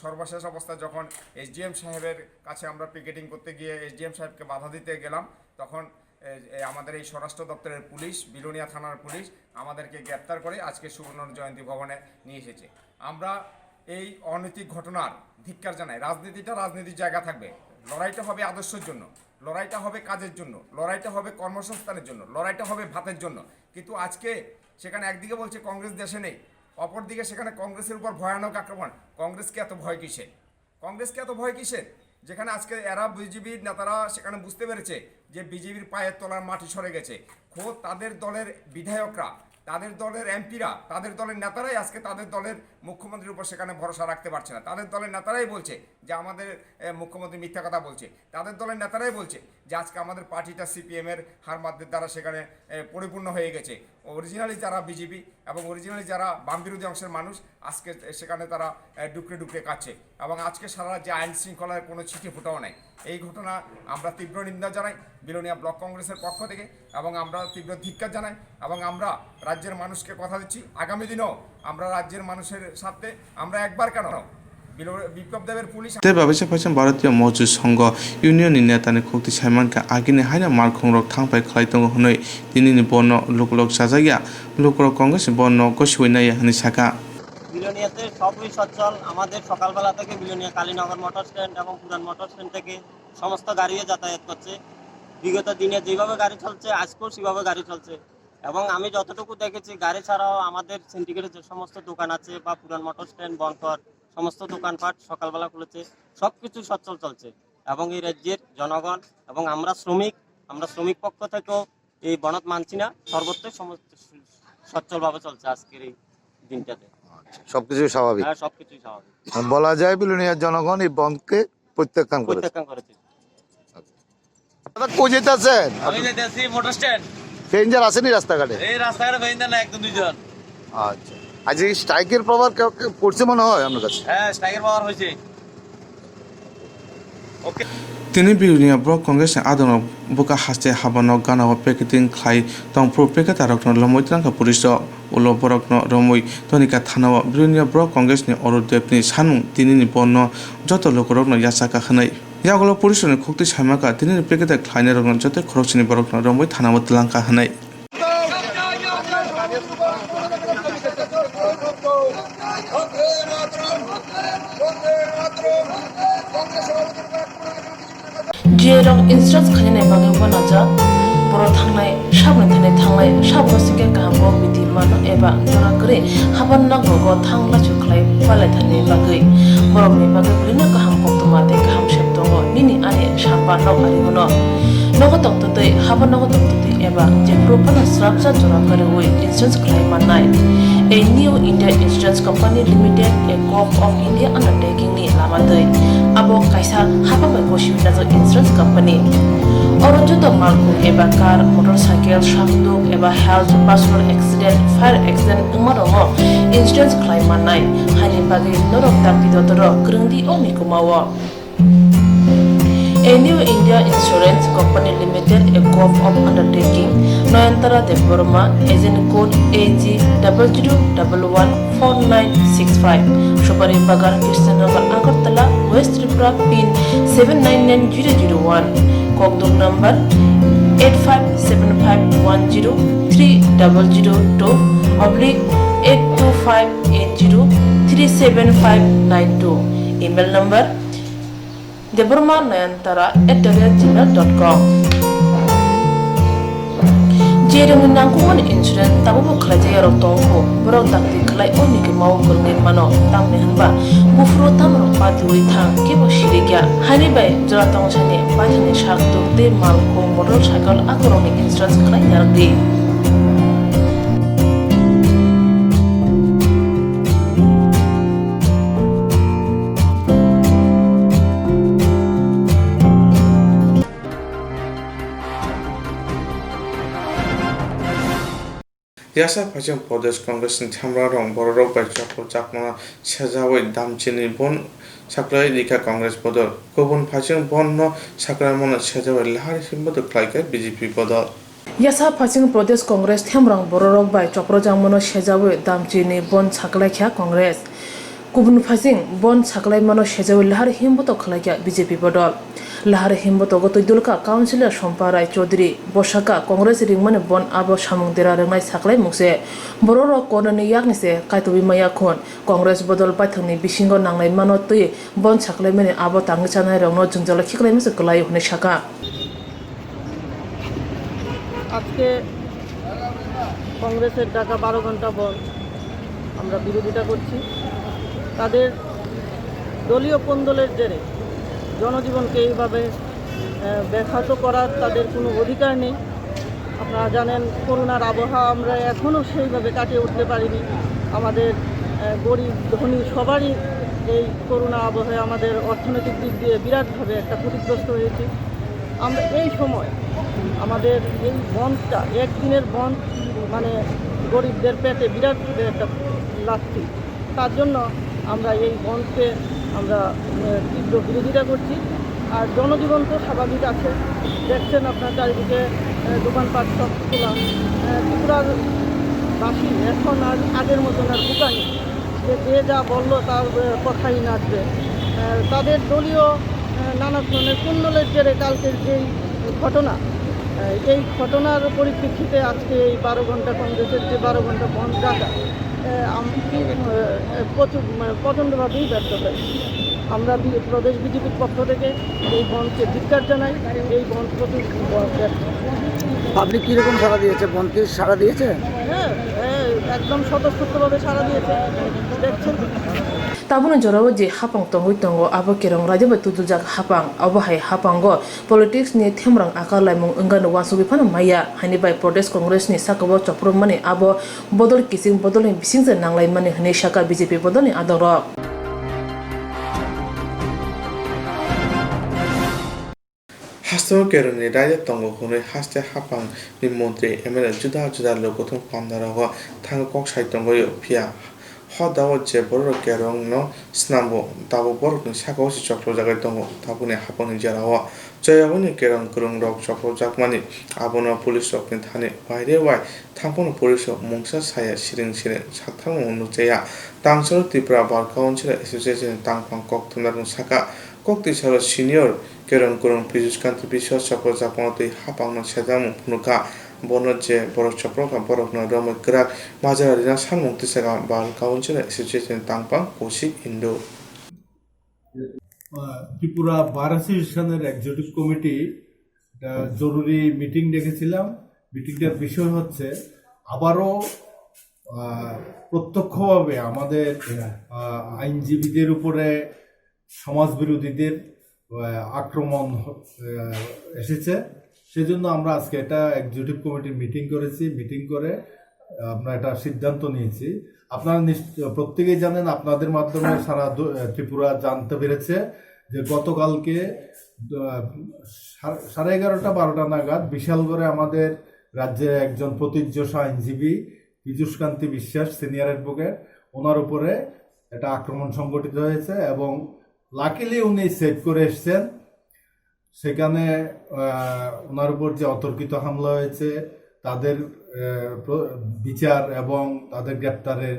সর্বশেষ অবস্থা যখন এসডিএম সাহেবের কাছে আমরা পিকেটিং করতে গিয়ে এসডিএম সাহেবকে বাধা দিতে গেলাম, তখন এ, এ, আমাদের এই স্বরাষ্ট্র দপ্তরের পুলিশ, বিলোনিয়া থানার পুলিশ আমাদেরকে গ্রেপ্তার করে আজকে সুবর্ণ জয়ন্তী ভবনে নিয়ে এসেছে। আমরা এই অনৈতিক ঘটনার ধিক্কার জানাই। রাজনীতিটা রাজনীতির জায়গা থাকবে, লড়াইটা হবে আদর্শের জন্য, লড়াইটা হবে কাজের জন্য, লড়াইটা হবে কর্মসংস্থানের জন্য, লড়াইটা হবে ভাতের জন্য। কিন্তু আজকে সেখানে একদিকে বলছে কংগ্রেস দেশে নেই, অপরদিকে সেখানে কংগ্রেসের উপর ভয়ানক আক্রমণ। কংগ্রেসকে এত ভয় কিসের? কংগ্রেসকে এত ভয় কিসের? যেখানে আজকে এরা বিজেপির নেতারা সেখানে বুঝতে পেরেছে যে বিজেপির পায়ের তলার মাটি সরে গেছে। খোদ তাদের দলের বিধায়করা, তাদের দলের এমপিরা, তাদের দলের নেতারাই আজকে তাদের দলের মুখ্যমন্ত্রীর উপর সেখানে ভরসা রাখতে পারছে না। তাদের দলের নেতারাই বলছে যে আমাদের, এ, মুখ্যমন্ত্রী মিথ্যা কথা বলছে। তাদের দলের নেতারাই বলছে যে আজকে আমাদের পার্টিটা সিপিএম এর হারমাতদের দ্বারা সেখানে, এ, পরিপূর্ণ হয়ে গেছে। অরিজিনালি যারা বিজেপি এবং অরিজিনালি যারা বাম বিরোধী অংশের মানুষ আজকে সেখানে তারা, এ, ডুকরে ডুকরে কাচ্ছে। এবং আজকে সারা রাজ্যে আইন শৃঙ্খলার কোনো ছিটে ফোটাও নাই। এই ঘটনা আমরা তীব্র নিন্দা জানাই বিলোনিয়া ব্লক কংগ্রেসের পক্ষ থেকে এবং আমরা তীব্র ধিক্কার জানাই এবং আমরা রাজ্যের মানুষকে কথা দিচ্ছি আগামী দিনেও আমরা রাজ্যের মানুষের স্বার্থে আমরা একবার কেন বিলো-, বিপ্লব দেবের police Tei babaisa phaising Bharatiya Mozdur Sangho Union ni neta ni khukti sai mankha, agini haino malkhungrok thangphai khlai tongo hwnwi tini ni bono lukulok chajakya, lukurok Congress ni bono gosiwi naiya hwnwi sakha. এতে সবই সচ্ছল। আমাদের সকালবেলা থেকে বিলোনিয়া Kalinagar motor stand এবং পুরান motor stand থেকে সমস্ত গাড়িও যাতায়াত করছে। বিগত দিনে যেভাবে গাড়ি চলছে, আজকেও সেভাবে গাড়ি চলছে। এবং আমি যতটুকু দেখেছি, গাড়ি ছাড়াও আমাদের সিন্ডিকেটের যে সমস্ত দোকান আছে বা পুরান মোটর স্ট্যান্ড, বনকর, সমস্ত দোকানপাট সকালবেলা খুলেছে, সবকিছু সচ্ছল চলছে। এবং এই রাজ্যের জনগণ এবং আমরা শ্রমিক, আমরা শ্রমিক পক্ষ থেকেও এই বনধ মানছি না, সর্বত্রই সমস্ত সু-, সচ্ছলভাবে চলছে আজকের এই দিনটাতে। আচ্ছা, সবকিছুই স্বাভাবিক। হ্যাঁ, সবকিছুই স্বাভাবিক। বলা যায় বিলোনিয়ার জনগণ এই বনকে প্রত্যাখ্যান করেছে। প্রত্যাখ্যান করেছে। দাদা, কই যেতেছেন? আমি যাইতেছি মোটর স্ট্যান্ড। প্যাসেঞ্জার আসেনি রাস্তাঘাটে? এই রাস্তাঘাটে প্যাসেঞ্জার না, একজন দুইজন। আচ্ছা, আজ এই স্ট্রাইকের প্রভাব কেউ, কেউ পড়ছে মনে হয় আপনার কাছে? হ্যাঁ, স্ট্রাইকের প্রভাব হয়েছে। Tini Bilonia Borok Congress ni adongrok bwkha haste habanok gana o picketing khlai tong phuru piketarokno lomwi twlangkha police rok. Ulo borokno romwi tonikha thana o Bilonia Borok Congress ni Arun Dev ni sanung tinini bono joto lukurokno yachakha hwnwi. Yagulo police rokni khuktwi saimankha tinini piketer khlainairokno joto khoroksani borokno romwi thana o twlangkha hwnwi. Jerok insurance khainani bagwi uanajak, borok thangnai sabni thani thangnai sabno singkhe kaham kok bidi mano eba jora kwrwi haban nokrogo thang lachu khlai palaithani bagwi. Borokni bagwi bwrwino kaham koktwma tei kaham sep tongo nini ani samba nok ari uno. Nogo tongtwtwi haban nogo tongtwtwi eba jephuru phano srapsa jora kwrwi insurance khlai mannai. A New India Insurance Company Limited, a Govt of India undertaking ni lama twi. Abo kaisa hapang bai bosi wngjak insurance company. Oro joto malkhung eba car, motorcycle, sakduk eba health, personal accident, fire accident wngma rokno insurance khlai mannai. Haini bagwi norok dakti dotoro kwrwngdi o mikuma o. A New India Insurance Company Limited, a Govt of undertaking, Nayantara Debbarma, agent code A G double zero double one four nine six five, Supari Bagan, Krishnanagar, Agartala, West Tripura, pin seven nine nine zero zero one, Kokduk number eight five seven five one zero three double zero two oblique eight two five eight zero three seven five nine two, email number Debbarma Nayantara at the rate gmail dot com. Jerokni nangkukmani insurance tabukbo khlaijak yarok tongo, borok dakti khlai o nigwi mao kwrwngwi mano, tamni hwnba buphuru tamrok patiwi thang kebo sirikya. Haini bai jora tongsani paithani sak tuk tei mal khung motor cycle akorokni insurance khlai narwkdi. Yasa Phaising Pradesh Congress ni themrarok bororok bai chopor chakmano sejawi damchini bon saklai rikha Congress bodol. Kubun phaising bonno saklaimano sejawi lahar himbodo khlaikha B J P bodol. Yasa Phaising Pradesh Congress themrang bororok bai chopor chakmano sejawi damchini bon saklaikha Congress. Kubun phaising bon saklaimano sejawi lahar himboto khlaikha B J P bodol. Lahar himbotogo twi dulkha Councillor Sompa Rai Chaudhary, bosaka Congress ringmani bon abo samung dera rwngnai saklai mungse. Bororok konani yakni se kaitwi maya khun. Congress bodol paithakni bisingo nangnai mano twi bon saklaimani abo tangwi chanairokno jwngjala khiklaimasa kwlaio hwnwi sakha. আজকে কংগ্রেসের ডাকা বারো ঘন্টা বন্ধ আমরা বিরোধিতা করছি। তাদের দলীয় কোন্দলের জেরে জনজীবনকে এইভাবে, আহ, ব্যাহত করার তাদের কোনো অধিকার নেই। আপনারা জানেন, করোনার আবহাওয়া আমরা এখনও সেইভাবে কাটিয়ে উঠতে পারিনি। আমাদের, আহ, গরিব ধনী সবারই এই করোনা আবহে আমাদের অর্থনৈতিক দিক দিয়ে বিরাটভাবে একটা ক্ষতিগ্রস্ত হয়েছি। আমরা এই সময় আমাদের এই বন্ধটা, একদিনের বন্ধ, মানে, গরিবদের পেটে বিরাট একটা লাথি। তার জন্য আমরা এই বন্ধকে আমরা, আহ, তীব্র বিরোধিতা করছি। আর জনজীবন তো স্বাভাবিক আছে, দেখছেন আপনার চারিদিকে, আহ, দোকানপাট সব খোলা। আহ, ত্রিপুরাবাসী এখন আর আগের মতন আর ভুকা নেই, যে, যে যা বললো তার, আহ, কথাই নাচবে। আহ, তাদের দলীয়, আহ, নানা ধরনের কুন্দলের জেরে কালকের যেই ঘটনা, আহ, এই ঘটনার পরিপ্রেক্ষিতে আজকে এই বারো ঘন্টা কংগ্রেসের যে বারো ঘন্টা বন্ধ ডাকা, আম-, আহ, প্রচুর, মানে, প্রচণ্ডভাবেই ব্যর্থ হয়েছে। আমরা বি-, প্রদেশ বিজেপির পক্ষ থেকে এই বন্ধকে ধিক্কার জানাই। এই বন্ধ প্রচুর ব্যর্থ। পাবলিক কিরকম সাড়া দিয়েছে? বন্ধ কি সাড়া দিয়েছে? হ্যাঁ, হ্যাঁ, একদম স্বতঃস্ফূর্তভাবে সাড়া দিয়েছে। দেখছেন? Tabukni jorao je hapang tongwi tongo, abo kerong raida bai tutuljak hapang. Obo hai hapango politics ni themrang akar laimung wngkha no uansugwi phano maya, haini bai Pradesh Congress ni sakao chopropmani abo bodol kiching bodolni bisingsa nanglaimani hwnwi sakha B J P bodolni adongrok. Hasteo kerongni raida tongo hwnwi haste haphangni montri, M L A juda juda lokothung pamnarogo thango kok sai tongwi, phiya hodao je bororok kerongno snamgo, tabuk borokni sakao se chopropjagwi tongo. Tabukni haphangni jerao choyagwini kerong kwrwngrok chopropjakmani, abono police rokni thani waire wai thangphano police rok mungsa saya siring siring saktharmung nukjaya. Tangsaro Tripura Bar Council Association ni tangphang koktwmnarok sakha, koktwi salo senior kerong kwrwng Piyush Kanti Biswas chopropjakmano twi haphangno sejakmung phunukha. Bono je borok chopropkha, borokno romwi kwrak majra rina sanmung twisaga Bar Council Association ni tangphang Koushik Indu. আহ, ত্রিপুরা বার অ্যাসোসিয়েশনের executive committee একটা জরুরি মিটিং ডেকেছিলাম। মিটিংটার বিষয় হচ্ছে আবারও, আহ, প্রত্যক্ষভাবে আমাদের, আহ, আইনজীবীদের উপরে সমাজবিরোধীদের, আহ, আক্রমণ হ-, আহ, এসেছে। সেজন্য আমরা আজকে একটা এক্সিকিউটিভ কমিটির মিটিং করেছি। মিটিং করে, আহ, আমরা একটা সিদ্ধান্ত নিয়েছি। আপনারা নিশ্চ-, প্রত্যেকেই জানেন, আপনাদের মাধ্যমে সারা দু-, আহ, ত্রিপুরা জানতে পেরেছে যে গতকালকে, আহ, সা-, সাড়ে এগারোটা বারোটা নাগাদ বিশালগড়ে আমাদের রাজ্যের একজন প্রথিতযশা আইনজীবী পীযূষ কান্তি বিশ্বাস, সিনিয়র অ্যাডভোকেট, ওনার উপরে একটা আক্রমণ সংঘটিত হয়েছে এবং লাকিলি উনি সেভ করে এসছেন। সেখানে, আহ, ওনার উপর যে অতর্কিত হামলা হয়েছে, তাদের, আহ, প্র-, বিচার এবং তাদের গ্রেপ্তারের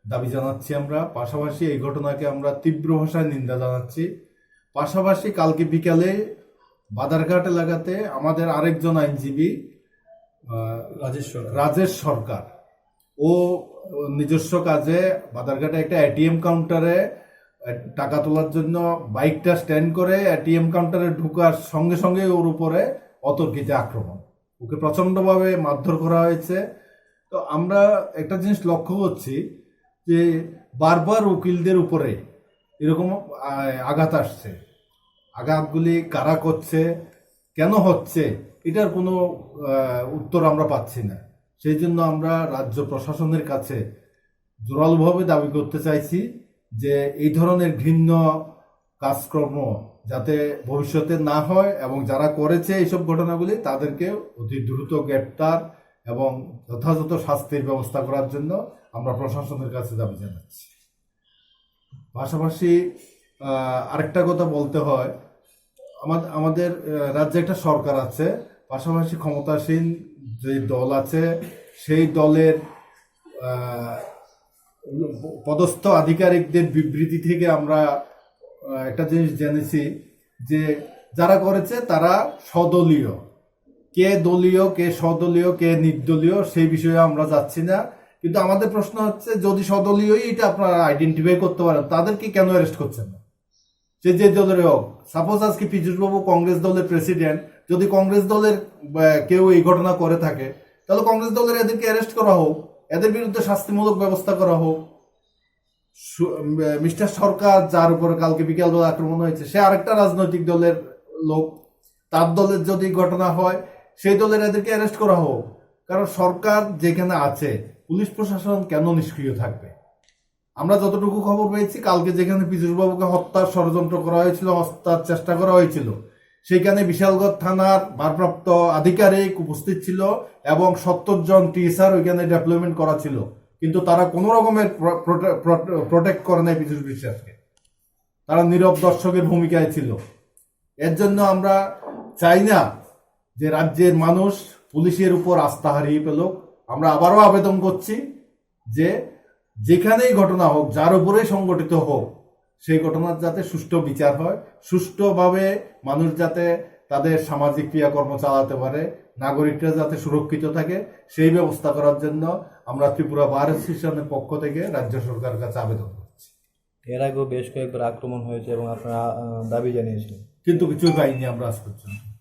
দাবি জানাচ্ছি আমরা। পাশাপাশি এই ঘটনাকে আমরা তীব্র ভাষায় নিন্দা জানাচ্ছি। পাশাপাশি কালকে বিকালে বাদারঘাট এলাকাতে আমাদের আরেকজন আইনজীবী, আহ, রাজেশ সরকার। রাজেশ সরকার, ও নিজস্ব কাজে বাদারঘাটে একটা এটিএম কাউন্টারে, আহ, টাকা তোলার জন্য বাইকটা স্ট্যান্ড করে এটিএম কাউন্টারে ঢুকার সঙ্গে সঙ্গে ওর উপরে অতর্কিতে আক্রমণ, ওকে প্রচণ্ডভাবে মারধর করা হয়েছে। তো আমরা একটা জিনিস লক্ষ্য করছি যে বারবার উকিলদের উপরে এরকম, আহ, আঘাত আসছে। আঘাতগুলি কারা করছে, কেন হচ্ছে, এটার কোনো, আহ, উত্তর আমরা পাচ্ছি না। সেই জন্য আমরা রাজ্য প্রশাসনের কাছে জোরালোভাবে দাবি করতে চাইছি যে এই ধরনের ঘৃণ্য কাজকর্ম যাতে ভবিষ্যতে না হয় এবং যারা করেছে এইসব ঘটনাগুলি, তাদেরকে অতি দ্রুত গ্রেপ্তার এবং যথাযথ শাস্তির ব্যবস্থা করার জন্য আমরা প্রশাসনের কাছে দাবি জানাচ্ছি। পাশাপাশি, আহ, আরেকটা কথা বলতে হয়, আমাদ-, আমাদের, আহ, রাজ্যে একটা সরকার আছে, পাশাপাশি ক্ষমতাসীন যে দল আছে, সেই দলের, আহ, পদস্থ আধিকারিকদের বিবৃতি থেকে আমরা, আহ, একটা জিনিস জেনেছি যে যারা করেছে তারা স্বদলীয়। কে দলীয়, কে স্বদলীয়, কে নির্দলীয়, সেই বিষয়ে আমরা যাচ্ছি না। কিন্তু আমাদের প্রশ্ন হচ্ছে, যদি স্বদলীয়ই এটা আপনারা আইডেন্টিফাই করতে পারেন, তাদেরকে কেন অ্যারেস্ট করছেন না? সে যে দলের হোক, সাপোজ আজকে পীযূষ বাবু কংগ্রেস দলের প্রেসিডেন্ট, যদি কংগ্রেস দলের, আহ, কেউ এই ঘটনা করে থাকে, তাহলে কংগ্রেস দলের এদেরকে অ্যারেস্ট করা হোক, এদের বিরুদ্ধে শাস্তিমূলক ব্যবস্থা করা হোক। সু-, উম, মিস্টার সরকার, যার উপরে কালকে বিকালবেলা আক্রমণ হয়েছে, সে আরেকটা রাজনৈতিক দলের লোক। তার দলের যদি ঘটনা হয়, সেই দলের এদেরকে অ্যারেস্ট করা হোক। কারণ সরকার যেখানে আছে, পুলিশ প্রশাসন কেন নিষ্ক্রিয় থাকবে? আমরা যতটুকু খবর পেয়েছি, কালকে যেখানে পীযূষবাবুকে হত্যার ষড়যন্ত্র করা হয়েছিল, হত্যার চেষ্টা করা হয়েছিল, সেখানে বিশালগড় থানার ভারপ্রাপ্ত আধিকারিক উপস্থিত ছিল এবং সত্তর জন টিএসআর ওইখানে ডিপ্লয়মেন্ট করা ছিল, কিন্তু তারা কোনো রকমের প্র-, প্রোটে-, প্রোটে-, প্রোটেক্ট করে নাই পীযূষ বিশ্বাসকে। তারা নীরব দর্শকের ভূমিকায় ছিল। এর জন্য আমরা চাই না যে রাজ্যের মানুষ পুলিশের উপর আস্থা হারিয়ে পেল। আমরা আবারও আবেদন করছি যে যেখানেই ঘটনা হোক, যার উপরেই সংঘটিত হোক, সেই ঘটনার যাতে সুষ্ঠু বিচার হয়, সুষ্ঠুভাবে মানুষ যাতে তাদের সামাজিক ক্রিয়াকর্ম চালাতে পারে, নাগরিকরা যাতে সুরক্ষিত থাকে, সেই ব্যবস্থা করার জন্য আমরা ত্রিপুরা বার অ্যাসোসিয়েশনের পক্ষ থেকে রাজ্য সরকারের কাছে আবেদন করছি। এর আগেও বেশ কয়েকবার আক্রমণ হয়েছে এবং আপনারা, আহ, দাবি জানিয়েছিলেন। কিন্তু কিছুই পাইনি আমরা আজ পর্যন্ত।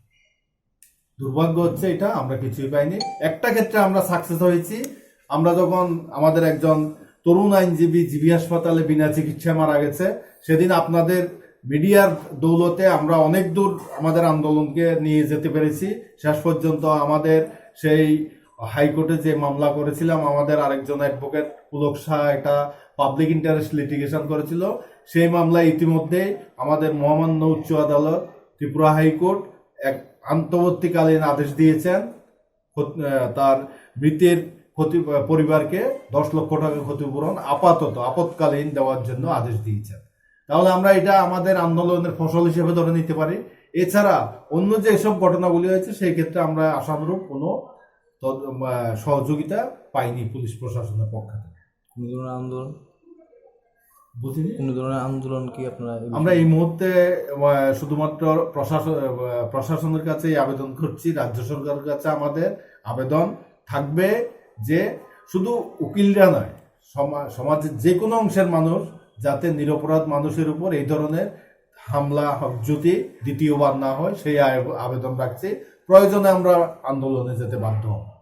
দুর্ভাগ্য হচ্ছে এটা, আমরা কিছুই পাইনি। একটা ক্ষেত্রে আমরা সাকসেস হয়েছি, আমরা যখন আমাদের একজন তরুণ আইনজীবী জিবি হাসপাতালে বিনা চিকিৎসায় মারা গেছে, সেদিন আপনাদের মিডিয়ার দৌলতে আমরা অনেক দূর আমাদের আন্দোলনকে নিয়ে যেতে পেরেছি। শেষ পর্যন্ত আমাদের সেই হাইকোর্টে যে মামলা করেছিলাম, আমাদের আরেকজন অ্যাডভোকেট পুলক শাহ একটা পাবলিক ইন্টারেস্ট লিটিগেশন করেছিল, সেই মামলায় ইতিমধ্যেই আমাদের মহামান্য উচ্চ আদালত ত্রিপুরা হাইকোর্ট এক অন্তর্বর্তীকালীন আদেশ দিয়েছেন। ক্ষত-, আহ, তার মৃতের ক্ষতি-, আহ, পরিবারকে দশ লক্ষ টাকা ক্ষতিপূরণ আপাতত, আপৎকালীন দেওয়ার জন্য আদেশ দিয়েছেন। তাহলে আমরা এটা আমাদের আন্দোলনের ফসল হিসেবে ধরে নিতে পারি। এছাড়া অন্য যেসব ঘটনাগুলি হয়েছে, সেই ক্ষেত্রে আমরা আশানুরূপ কোনো তদ-, আহ, সহযোগিতা পাইনি পুলিশ প্রশাসনের পক্ষ থেকে। কোনো ধরনের আন্দোলন? বুঝিনি? কোনো ধরনের আন্দোলন কি আপনারা এই আমরা বিষয়ে? এই মুহূর্তে, আহ, শুধুমাত্র প্রশাসন, আহ, প্রশাসনের কাছে আবেদন করছি, রাজ্য সরকারের কাছে আমাদের আবেদন থাকবে যে শুধু উকিলরা নয়, সমা-, সমাজের যে কোনো অংশের মানুষ যাতে নিরপরাধ মানুষের উপর এই ধরনের হামলা হ-, যদি দ্বিতীয়বার না হয়, সেই আয়-, আবেদন রাখছি। প্রয়োজনে আমরা আন্দোলনে যেতে বাধ্য হব।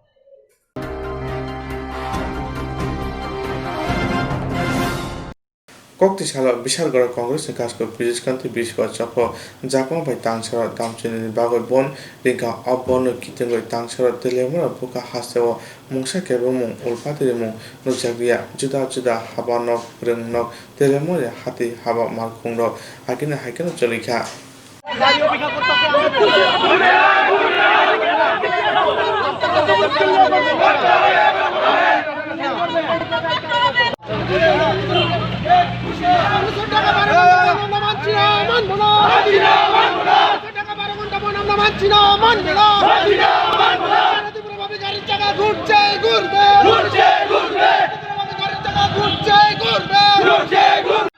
Kokti salo Bishargoro Congress ni Kaskoi Bijis Kanti Biswa Chopro jakma bai tangsaro damchini bagwi bon ringkha. O bonno kitingwi tangsaro Telemura bukha hasteo mungsa kebengmung ulpati rimung nukjakya. Juda juda haba nok, bwrwng nok, Telemura hati haba malkhung rok agini hai kheno choli kha. ঘুরছে ঘুরবে। ঘুরছে ঘুরবে। ঘুরছে ঘুরবে। ঘুরছে ঘুরবে।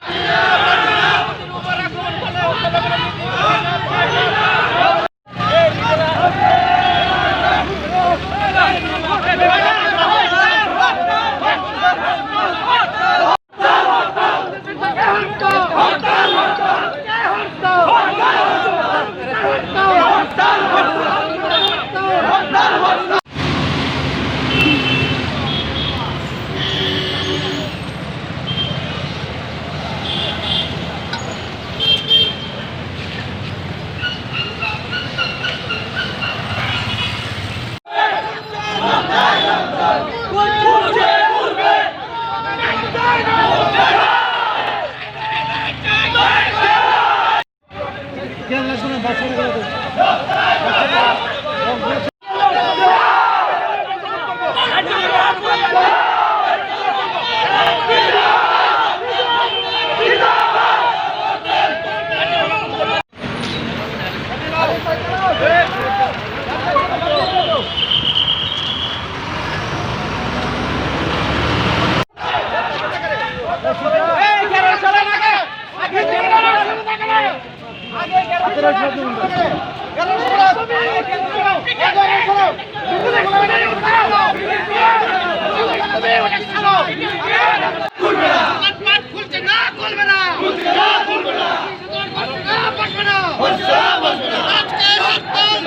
আজকে হরতাল!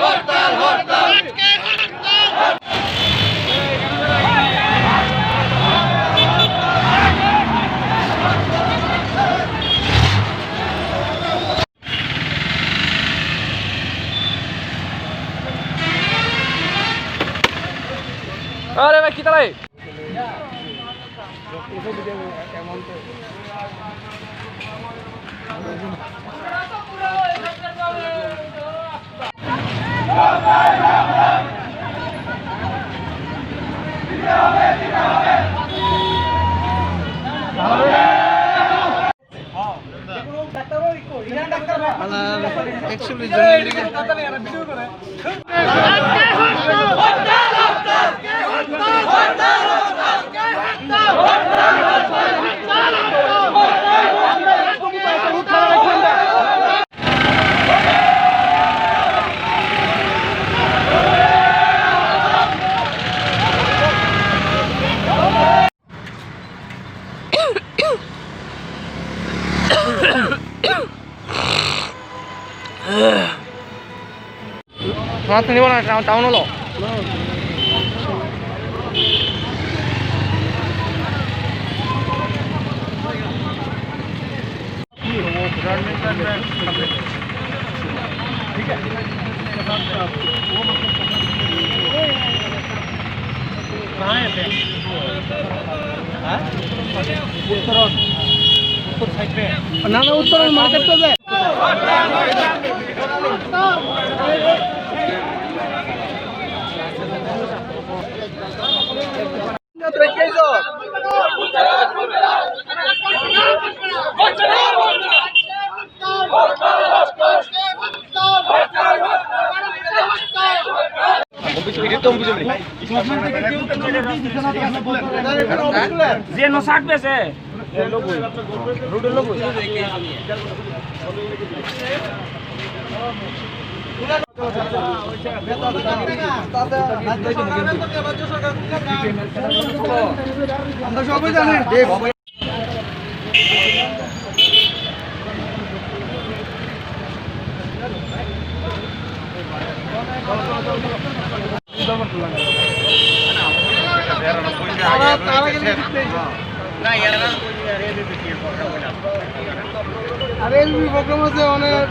হরতাল! হরতাল! আজকে হরতাল! আরে ভাই, কিতা রে? Sana tini wala town, town lo. उत्तर, उत्तर साइड पे। ना, ना, उत्तर मार्केट पे। যে নশা আসবে সে। আরে এমনি প্রোগ্রাম আছে অনেক।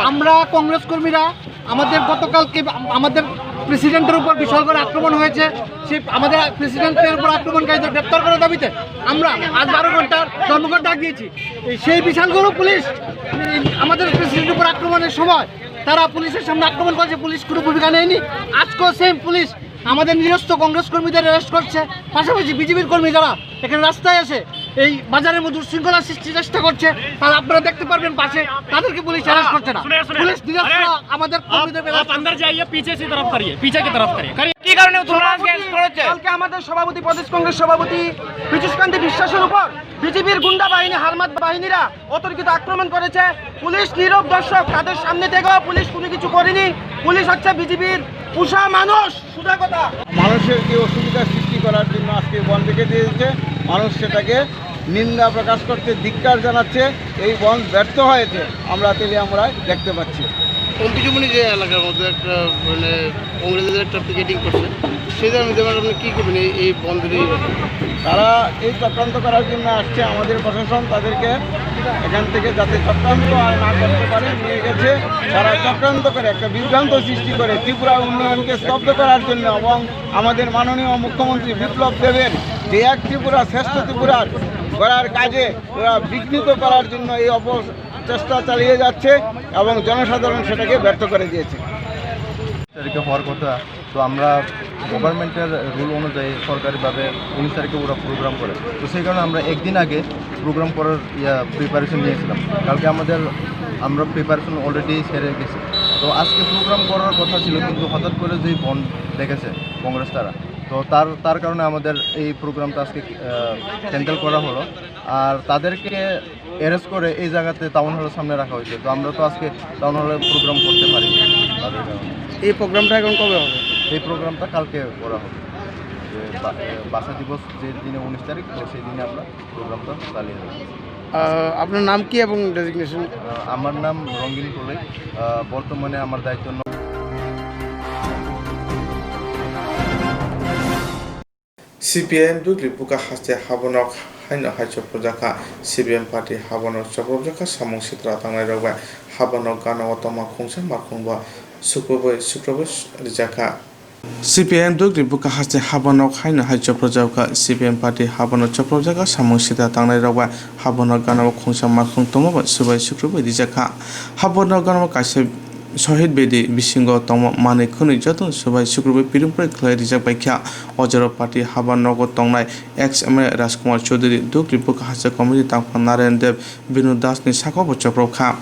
আমরা কংগ্রেস কর্মীরা আমাদের গতকালকে আম-, আমাদের প্রেসিডেন্টের উপর বিশাল করে আক্রমণ হয়েছে। সেই আমাদের প্রেসিডেন্টের উপর আক্রমণকারীদের গ্রেপ্তার করার দাবিতে আমরা আজ বারো ঘন্টার ধর্মঘট ডাক দিয়েছি। এই সেই বিশাল করে পুলিশ, এই আমাদের প্রেসিডেন্টের উপর আক্রমণের সময় তারা পুলিশের সামনে আক্রমণ করেছে, পুলিশ কোনো ভূমিকা নেয়নি। আজকেও সেম পুলিশ আমাদের নিরস্ত কংগ্রেস কর্মীদের অ্যারেস্ট করছে, পাশাপাশি বিজেপির কর্মী যারা এখানে রাস্তায় এসে এই বাজারের মধ্যে উশৃঙ্খলা সৃষ্টির চেষ্টা করছে, তারা আপনারা দেখতে পারবেন পাশে, তাদেরকে পুলিশ অ্যারেস্ট করছে না। सुनिए, सुनिए। পুলিশ নিরস্ত্র अरे, আমাদের आप, কর্মীদের आप अंदर जाइए, पीछे से तरफ करिए, पीछे की तरफ करिए, करिए। কি কারণে তোমরা আজকে অ্যারেস্ট করেছে? কালকে আমাদের সভাপতি, প্রদেশ কংগ্রেস সভাপতি পীযুষ কান্তি বিশ্বাসের উপর বিজেপির গুন্ডা বাহিনী, হারমাত বাহিনীরা অতর্কিত আক্রমণ করেছে। পুলিশ নীরব দর্শক, তাদের সামনে থেকেও পুলিশ কোনো কিছু করেনি। পুলিশ হচ্ছে বিজেপির পোষা মানুষ, সোজা কথা। মানুষের যে অসুবিধা সৃষ্টি করার জন্য আজকে বন্ধ রেখে দিয়েছে, মানুষ সেটাকে নিন্দা প্রকাশ করছে, ধিক্কার জানাচ্ছে। এই বন্ধ ব্যর্থ হয়েছে, আমরা তেলিয়ামুড়ায় দেখতে পাচ্ছি। পম্পিজুমনি যে এলাকার মধ্যে একটা, মানে, কংগ্রেসের একটা পিকেটিং করছে, সেই জায়গার মধ্যে, মানে, আপনি কী করবেন এই, এই বন্ধের এই ব্যাপারে? তারা এই চক্রান্ত করার জন্য আসছে, আমাদের প্রশাসন তাদেরকে এখান থেকে যাতে চক্রান্ত আর না করতে পারে নিয়ে গেছে। তারা চক্রান্ত করে একটা বিভ্রান্ত সৃষ্টি করে ত্রিপুরার উন্নয়নকে স্তব্ধ করার জন্য এবং আমাদের মাননীয় মুখ্যমন্ত্রী বিপ্লব দেবের যে এক ত্রিপুরা শ্রেষ্ঠ ত্রিপুরার গড়ার কাজে ওরা বিঘ্নিত করার জন্য এই অপ-, চেষ্টা চালিয়ে যাচ্ছে এবং জনসাধারণ সেটাকে ব্যর্থ করে দিয়েছে। তারিখে হওয়ার কথা, তো আমরা গভর্নমেন্টের রুল অনুযায়ী সরকারিভাবে উনিশ তারিখে ওরা প্রোগ্রাম করে, তো সেই কারণে আমরা একদিন আগে প্রোগ্রাম করার ইয়া প্রিপারেশন নিয়েছিলাম। কালকে আমাদের, আমরা প্রিপারেশন অলরেডি সেরে গেছি। তো আজকে প্রোগ্রাম করার কথা ছিল, কিন্তু হঠাৎ করে যেই বন্ধ ডেকেছে কংগ্রেস তারা, তো তার, তার কারণে আমাদের এই প্রোগ্রামটা আজকে, আহ, ক্যান্সেল করা হলো। আর তাদেরকে অ্যারেস্ট করে এই জায়গাতে টাউন হলের সামনে রাখা হয়েছে। তো আমরা তো আজকে টাউন হলে প্রোগ্রাম করতে পারি না, তাদের কারণে। এই প্রোগ্রামটা এখন কবে হবে? এই প্রোগ্রামটা কালকে করা হবে। যে বা-, এ, ভাষা দিবস যে দিনে উনিশ তারিখ, তো সেই দিনে আমরা প্রোগ্রামটা চালিয়ে যাবো। আহ, আপনার নাম কি এবং ডেজিগনেশন? আহ, আমার নাম রঙ্গিন কুলেই। আহ, বর্তমানে আমার দায়িত্ব ন- C P I M Dugri buka haste habanok haino hai chopropjak kha. C P I M party habanok chopropjak kha, samung sitra tangnai rok bai habanok gana o tongma khungsa makhung bo sukrubui sukrubui rijak kha. C P I M Dugri buka haste habanok haino hai chopropjak kha. C P I M party habanok chopropjak kha, samung sitra tangnai rok bai habanok gana o khungsa makhung tongma bai subai sukrubui rijak kha. Habanok gana o kaisa Sohid Bedi bisingo tongma manwi khwnwi jotono subai sukrubui piring pore khlai rijak bai kha. O jorao party habanok nogo tongnai ex M L A Rajkumar Chowdhury, Dugri buka haste committee tangphang Narayan Dev, Binu Das ni sakao bo choprok kha.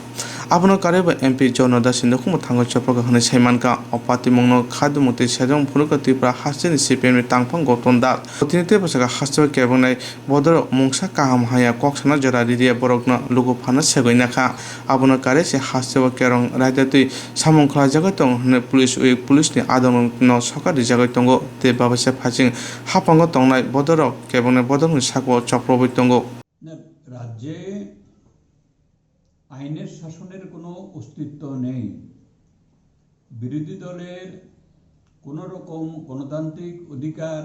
Abono karwi bo M P Jonodasi nukhungbo thangwi chopokha hwnwi sai mankha. O patimungno khadimung tei sejong phunukha Tripura hasteni C P M ni tangphang Gautam Das. Tini tei bwsakha hasteo kebengnairok bodorok mungsa kaham hamya kok sana jora ririya borokno luku phano segwi nakha. Abono karwi se hasteo kerong raida twi samung khlaijagwi tongo hwnwi police wi police ni adamrokno sokat rijagwi tongo tei babaisa phaiching haphango tongnai bodorok kebengnai bodorokni sakao choprobwi tongo. রাজ্যে আইনের শাসনের কোনো অস্তিত্ব নেই। বিরোধী দলের কোনো রকম গণতান্ত্রিক অধিকার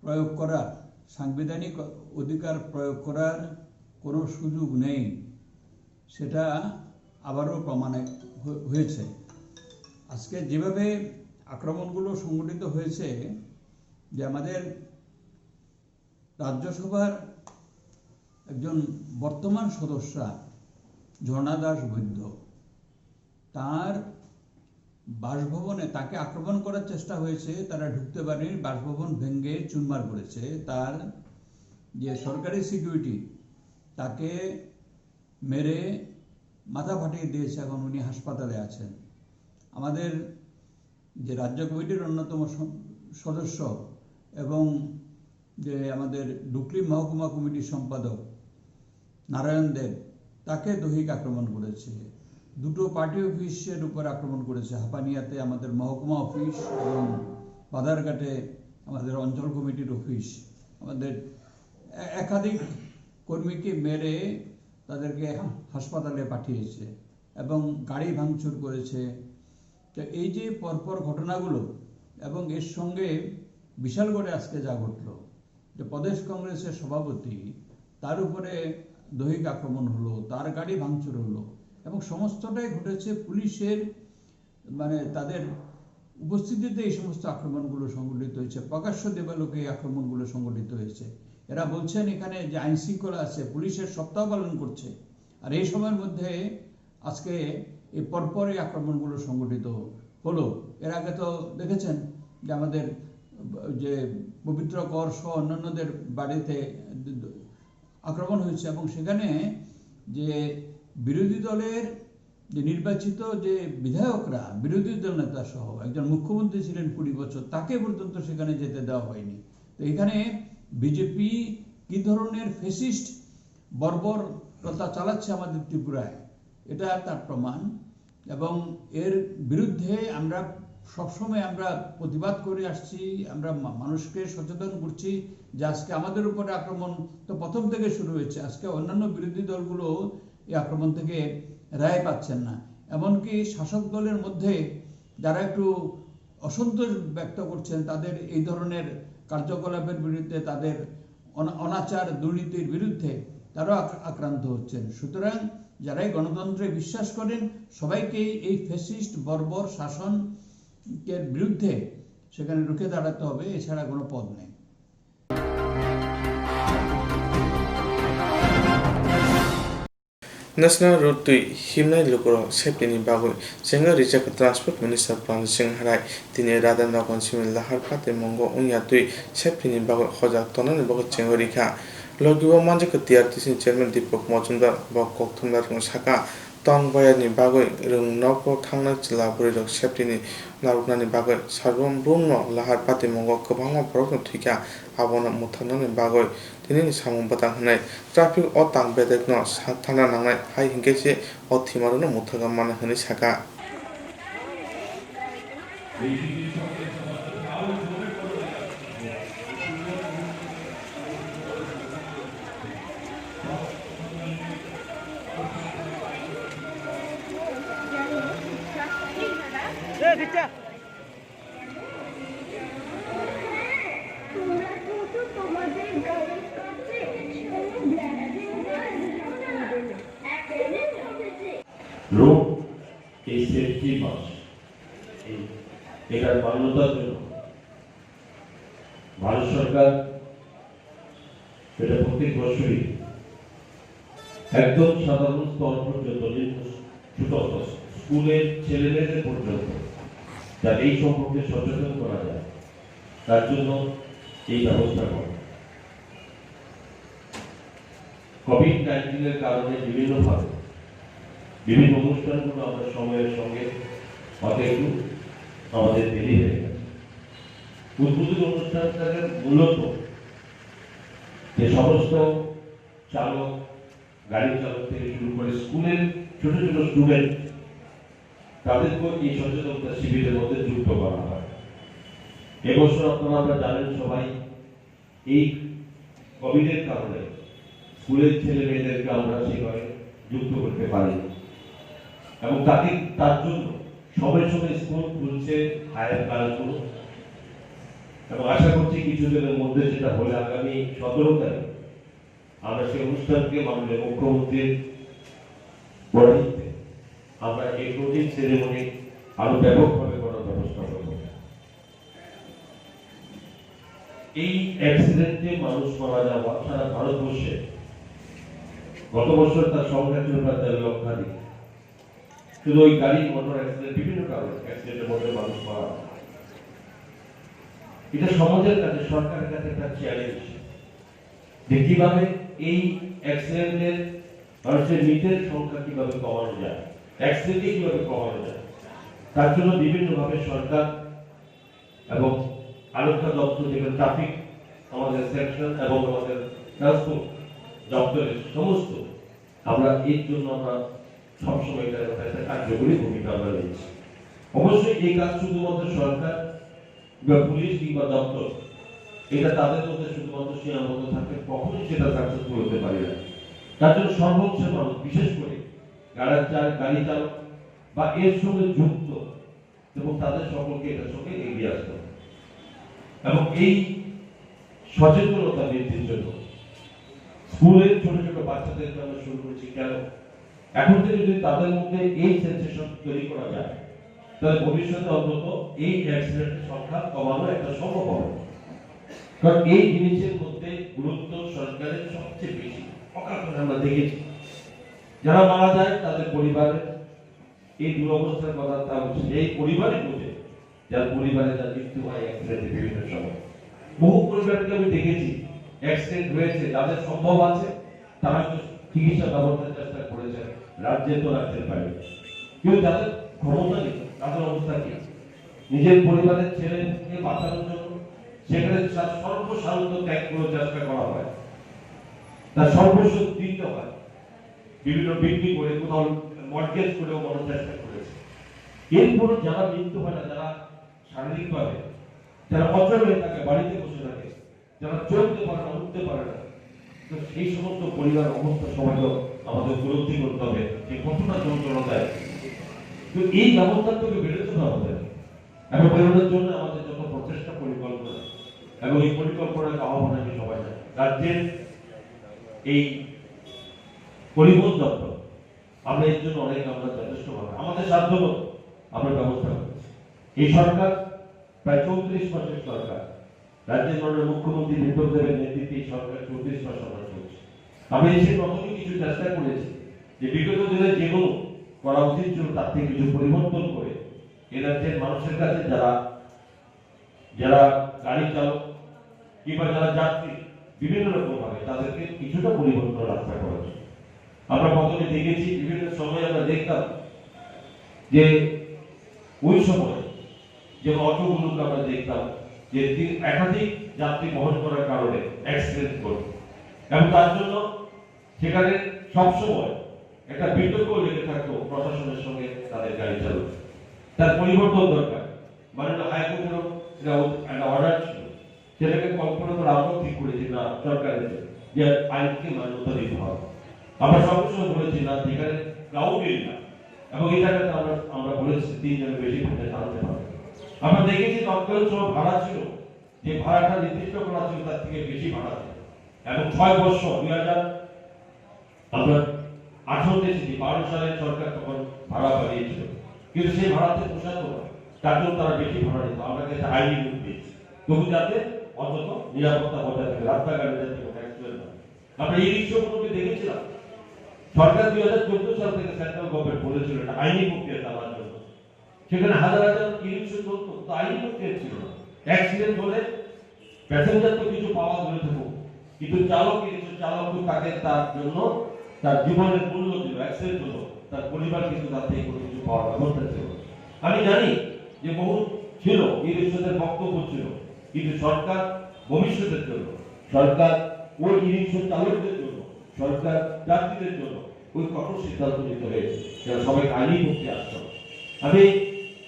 প্রয়োগ করার, সাংবিধানিক অধিকার প্রয়োগ করার কোনো সুযোগ নেই, সেটা আবারও প্রমাণ হ-, হয়েছে। আজকে যেভাবে আক্রমণগুলো সংঘটিত হয়েছে, যে আমাদের রাজ্যসভার একজন বর্তমান সদস্যা ঝর্ণা দাস বৈদ্য, তার বাসভবনে তাকে আক্রমণ করার চেষ্টা হয়েছে, তারা ঢুকতে পারেনি, বাসভবন ভেঙে চুরমার করেছে। তার যে সরকারি সিকিউরিটি, তাকে মেরে মাথা ফাটিয়ে দিয়েছে, এখন উনি হাসপাতালে আছেন। আমাদের যে রাজ্য কমিটির অন্যতম স-, সদস্য এবং যে আমাদের ডুকলি মহকুমা কমিটির সম্পাদক নারায়ণ দেব, তাকে দৈহিক আক্রমণ করেছে। দুটো পার্টি অফিসের উপর আক্রমণ করেছে, হাপানিয়াতে আমাদের মহকুমা অফিস এবং বাধারঘাটে আমাদের অঞ্চল কমিটির অফিস। আমাদের এ-, একাধিক কর্মীকে মেরে তাদেরকে হাসপাতালে পাঠিয়েছে এবং গাড়ি ভাঙচুর করেছে। তো এই যে পরপর ঘটনাগুলো এবং এর সঙ্গে বিশালগড়ে আজকে যা ঘটলো, যে প্রদেশ কংগ্রেসের সভাপতি, তার উপরে দৈহিক আক্রমণ হলো, তার গাড়ি ভাঙচুর হলো এবং সমস্তটাই ঘটেছে পুলিশের, মানে, তাদের উপস্থিতিতে এই সমস্ত আক্রমণগুলো সংঘটিত হয়েছে, প্রকাশ্য দেবালোকে এই আক্রমণগুলো সংঘটিত হয়েছে। এরা বলছেন এখানে যে আইন শৃঙ্খলা আছে, পুলিশের সপ্তাহ পালন করছে, আর এই সময়ের মধ্যে আজকে এই পরপর এই আক্রমণগুলো সংঘটিত হলো। এর আগে তো দেখেছেন যে আমাদের যে পবিত্র কর সহ অন্যান্যদের বাড়িতে আক্রমণ হয়েছে এবং সেখানে যে বিরোধী দলের যে নির্বাচিত যে বিধায়করা, বিরোধী দল নেতা সহ একজন মুখ্যমন্ত্রী ছিলেন কুড়ি বছর, তাকে পর্যন্ত সেখানে যেতে দেওয়া হয়নি। তো এখানে বিজেপি কি ধরনের ফ্যাসিস্ট বর্বরতা চালাচ্ছে আমাদের ত্রিপুরায়, এটা তার প্রমাণ। এবং এর বিরুদ্ধে আমরা সবসময় আমরা প্রতিবাদ করে আসছি, আমরা মা-, মানুষকে সচেতন করছি যে আজকে আমাদের উপরে আক্রমণ তো প্রথম থেকে শুরু হয়েছে, আজকে অন্যান্য বিরোধী দলগুলো এই আক্রমণ থেকে রেহাই পাচ্ছেন না। এমনকি শাসক দলের মধ্যে যারা একটু অসন্তোষ ব্যক্ত করছেন, তাদের এই ধরনের কার্যকলাপের বিরুদ্ধে তাদের অনা-, অনাচার, দুর্নীতির বিরুদ্ধে তারাও আক-, আক্রান্ত হচ্ছেন। সুতরাং যারাই গণতন্ত্রে বিশ্বাস করেন, সবাইকেই এই ফ্যাসিস্ট বর্বর শাসনের বিরুদ্ধে সেখানে রুখে দাঁড়াতে হবে, এছাড়া কোনো পথ নেই। National Road twi himnai lukurok safety ni bagwi chengwi rijak kha Transport Minister Pradyot Singh Rai. Tini Radha Nagar simi Lahar patimungo wngya twi safety ni bagwi hojak tongnani bagwi chengwi rikha. Logi o manjakha T R T C ni Chairman Deepak Majumdar, bo kokthumnarokno sakha, tong bayarni bagwi rwng nogo thangnai chwla bwrwirok safety ni narwknani bagwi sarbrum brumno Lahar patimungo kwbangma borokno thwikha, abono mwthangjaknani bagwi tinini samung bwtang hwnwi traffic o tang bedekno sak thangna nangnai, hai hinkhe se o thimarokno mwthangwi mano hwnwi sakha. Road এই সেফটি মাস, এই, এটার মান্যতার জন্য ভারত সরকার এটা প্রত্যেক বছরই একদম সাধারণ স্তর পর্যন্ত, নিম্ন স্তর, স্কুলের ছেলেমেয়েদের পর্যন্ত যাতে এই সম্পর্কে সচেতন করা যায়, তার জন্য এই ব্যবস্থা করে। কোভিড নাইন্টিনের কারণে বিভিন্নভাবে বিভিন্ন অনুষ্ঠানগুলো আমরা সময়ের সঙ্গে হয়তো একটু আমাদের দেরি হয়ে গেছে। উদ্বোধনী অনুষ্ঠানটাকে মূলত যে সমস্ত চালক, গাড়ি চালক থেকে শুরু করে স্কুলের ছোট ছোট স্টুডেন্ট, তাদেরকেও এই সচেতনতা শিবিরের মধ্যে যুক্ত করা হয়। এবছর আপনারা, আমরা জানেন সবাই, এই কোভিডের কারণে স্কুলের ছেলে মেয়েদেরকে আমরা সেভাবে যুক্ত করতে পারিনি, এবং তাকে, তার জন্য সময় সময় স্কুল খুলছে হায়ার ক্লাসগুলো, এবং আশা করছি কিছুদিনের মধ্যে সেটা হলে আগামী সতেরো তারিখ আমরা সেই অনুষ্ঠানকে মাননীয় মুখ্যমন্ত্রীর বরাবরে আমরা এই ক্লোজিং সেরেমনি আরো ব্যাপকভাবে করার ব্যবস্থা করব। এই অ্যাক্সিডেন্টে মানুষ মারা যাওয়া সারা ভারতবর্ষে গত বছর তার সংখ্যা ছিল প্রায় দেড় লক্ষাধিক। শুধু ওই গাড়ি মোটর অ্যাক্সিডেন্ট, বিভিন্ন কারণে অ্যাক্সিডেন্টের মধ্যে মানুষ মারা যায়। এটা সমাজের কাছে, সরকারের কাছে একটা চ্যালেঞ্জ। যে কিভাবে এই অ্যাক্সিডেন্টের মানুষের মৃতের সংখ্যা কিভাবে কমানো যায়, অ্যাক্সিডেন্টকে কিভাবে কমানো যায়, তার জন্য বিভিন্নভাবে সরকার এবং আরক্ষা দপ্তর, যেখানে ট্রাফিক, আমাদের সেকশন এবং আমাদের ট্রান্সপোর্ট দপ্তরের সমস্ত, আমরা এর জন্য আমরা সবসময় এটার ব্যাপারে একটা কার্যকরী ভূমিকা আমরা নিয়েছি। অবশ্যই এই কাজ শুধুমাত্র সরকার বা পুলিশ কিংবা দপ্তর, এটা তাদের মধ্যে শুধুমাত্র সীমাবদ্ধ থাকে, কখনোই সেটা সাকসেসফুল হতে পারে না। তার জন্য সর্বশেষ মানুষ, বিশেষ করে গাড়ি চা-, গাড়ি চালক বা এর সঙ্গে যুক্ত এবং তাদের সকলকে এটার সঙ্গে এগিয়ে আসতে হবে। এবং এই সচেতনতা বৃদ্ধির জন্য স্কুলের ছোট ছোট বাচ্চাদেরকে আমরা শুরু করেছি। কেন? এখন থেকে যদি তাদের মধ্যে এই সেন্সেশন তৈরি করা যায়, তাহলে ভবিষ্যতে অন্তত এই অ্যাক্সিডেন্টের সংখ্যা কমানো একটা সম্ভব হবে। কারণ এই জিনিসের মধ্যে গুরুত্ব সরকারের সবচেয়ে বেশি। অকারণে আমরা দেখেছি, যারা মারা যায় তাদের পরিবারের এই দুরবস্থার কথা তার সেই পরিবারই বোঝে, যার পরিবারে তার মৃত্যু হয় অ্যাক্সিডেন্টে বিভিন্ন সময়। বহু পরিবারকে আমি দেখেছি, অ্যাক্সিডেন্ট হয়েছে, যাদের সম্ভব আছে তারা হয়তো চিকিৎসা ব্যবস্থার চেষ্টা করেছেন, রাজ্যের তো রাজ্যের বাইরে। কিন্তু যাদের ক্ষমতা নেই, তাদের অবস্থা কি? নিজের পরিবারের ছেলেকে বাঁচানোর জন্য সেখানে তার সর্বসাধ্য ত্যাগ করে চেষ্টা করা হয়, তার সর্বস্ব দিতে হয়, বিভিন্ন বিক্রি করে, কোথাও মর্টগেজ করেও মানুষ চেষ্টা করেছে। এরপরও যারা মৃত্যু হয় না, যারা শারীরিকভাবে, যারা অচল হয়ে থাকে, বাড়িতে বসে থাকে, যারা চলতে পারে না, উঠতে পারে না, তো সেই সমস্ত পরিবার অবস্থা সমাজে আমাদের উপলব্ধি করতে হবে যে কতটা যন্ত্রণা দেয়। তো এই ব্যবস্থা থেকে বেরোতে হবে। এবং বেরোনোর জন্য আমাদের যত প্রচেষ্টা, পরিকল্পনা এবং এই পরিকল্পনার আহ্বান আমি সবাই জানাই। রাজ্যের এই পরিবহন দপ্তর, আমরা এর জন্য অনেক, আমরা যথেষ্টভাবে আমাদের সাধ্যমতো আমরা ব্যবস্থা করেছি। এই সরকার প্রায় চৌত্রিশ মাসের সরকার, রাজ্যের মাননীয় মুখ্যমন্ত্রী বিপ্লব দেবের নেতৃত্বে এই সরকার চৌত্রিশ মাস আমরা চলছে। আমরা এসে প্রথমে কিছু চেষ্টা করেছি যে বিগত দিনে যেগুলো করা উচিত ছিল তার থেকে কিছু পরিবর্তন করে এ রাজ্যের মানুষের কাছে যারা, যারা গাড়ি চালক কিংবা যারা যাত্রী বিভিন্ন রকম ভাবে তাদেরকে কিছুটা পরিবর্তন রাস্তা করা উচিত। আমরা প্রথমে দেখেছি, বিভিন্ন সময় আমরা দেখতাম যে ওই সময় যে অটোগুলোকে আমরা দেখতাম যে তিন, একাধিক যাত্রী বহন করার কারণে অ্যাক্সিডেন্ট ঘটে, এবং তার জন্য সেখানে সবসময় একটা বিতর্ক লেগে থাকতো প্রশাসনের সঙ্গে তাদের গাড়ি চালক। তার পরিবর্তন দরকার। মাননীয় হাইকোর্টেরও সেটা একটা অর্ডার ছিল, সেটাকে কল্পনা করে আমরাও ঠিক করেছি না সরকারের যে আইনকে মান্যতা দিতে হবে। আমরা সঙ্গে সঙ্গে বলেছি না, যেখানে ক্রাউড এরিয়া এবং এই জায়গাতে আমরা, আমরা বলেছি তিনজনের বেশি ভেতরে টানতে পারবে। আমরা দেখেছি তৎকালীন সময় ভাড়া ছিল, যে ভাড়াটা নির্দিষ্ট করা ছিল তার থেকে বেশি ভাড়া ছিল। এবং ছয় বছর, দুই হাজার আমরা আঠারোতে এসেছি, বারো সালে সরকার তখন ভাড়া বাড়িয়েছিল, কিন্তু সেই ভাড়াতে পোষাতো না, তার জন্য তারা বেশি ভাড়া নিত। আমরা কাছে আইনি রূপ দিয়েছি, তবু যাতে অন্তত নিরাপত্তা বজায় থাকে, রাস্তাঘাটে যাতে কোনো অ্যাক্সিডেন্ট হয়। আমরা এই দৃশ্যগুলোকে দেখেছিলাম। সরকার দুই হাজার চোদ্দ সাল থেকে সেন্ট্রাল গভর্নমেন্ট বলেছিল এটা আইনি প্রক্রিয়া চালার জন্য। সেখানে হাজার হাজার ইলেকশন চলতো, তো আইনি প্রক্রিয়া ছিল না। অ্যাক্সিডেন্ট হলে প্যাসেঞ্জার তো কিছু পাওয়া দূরে থাকুক, কিন্তু চালক, ইলেকশন চালক তো তাকে তার জন্য তার জীবনের মূল্য দিল, অ্যাক্সিডেন্ট হলো, তার পরিবার কিন্তু তার থেকে কোনো কিছু পাওয়ার ব্যবস্থা ছিল না। আমি জানি যে বহু ছিল, ইলেকশনের বক্তব্য ছিল, কিন্তু সরকার ভবিষ্যতের জন্য, সরকার ওই ইলেকশন চালকদের জন্য, সরকার যাত্রীদের জন্য ওই কঠোর সিদ্ধান্ত নিতে হয়েছে, যারা সবাই আইনি পক্ষে আসতে হবে। আমি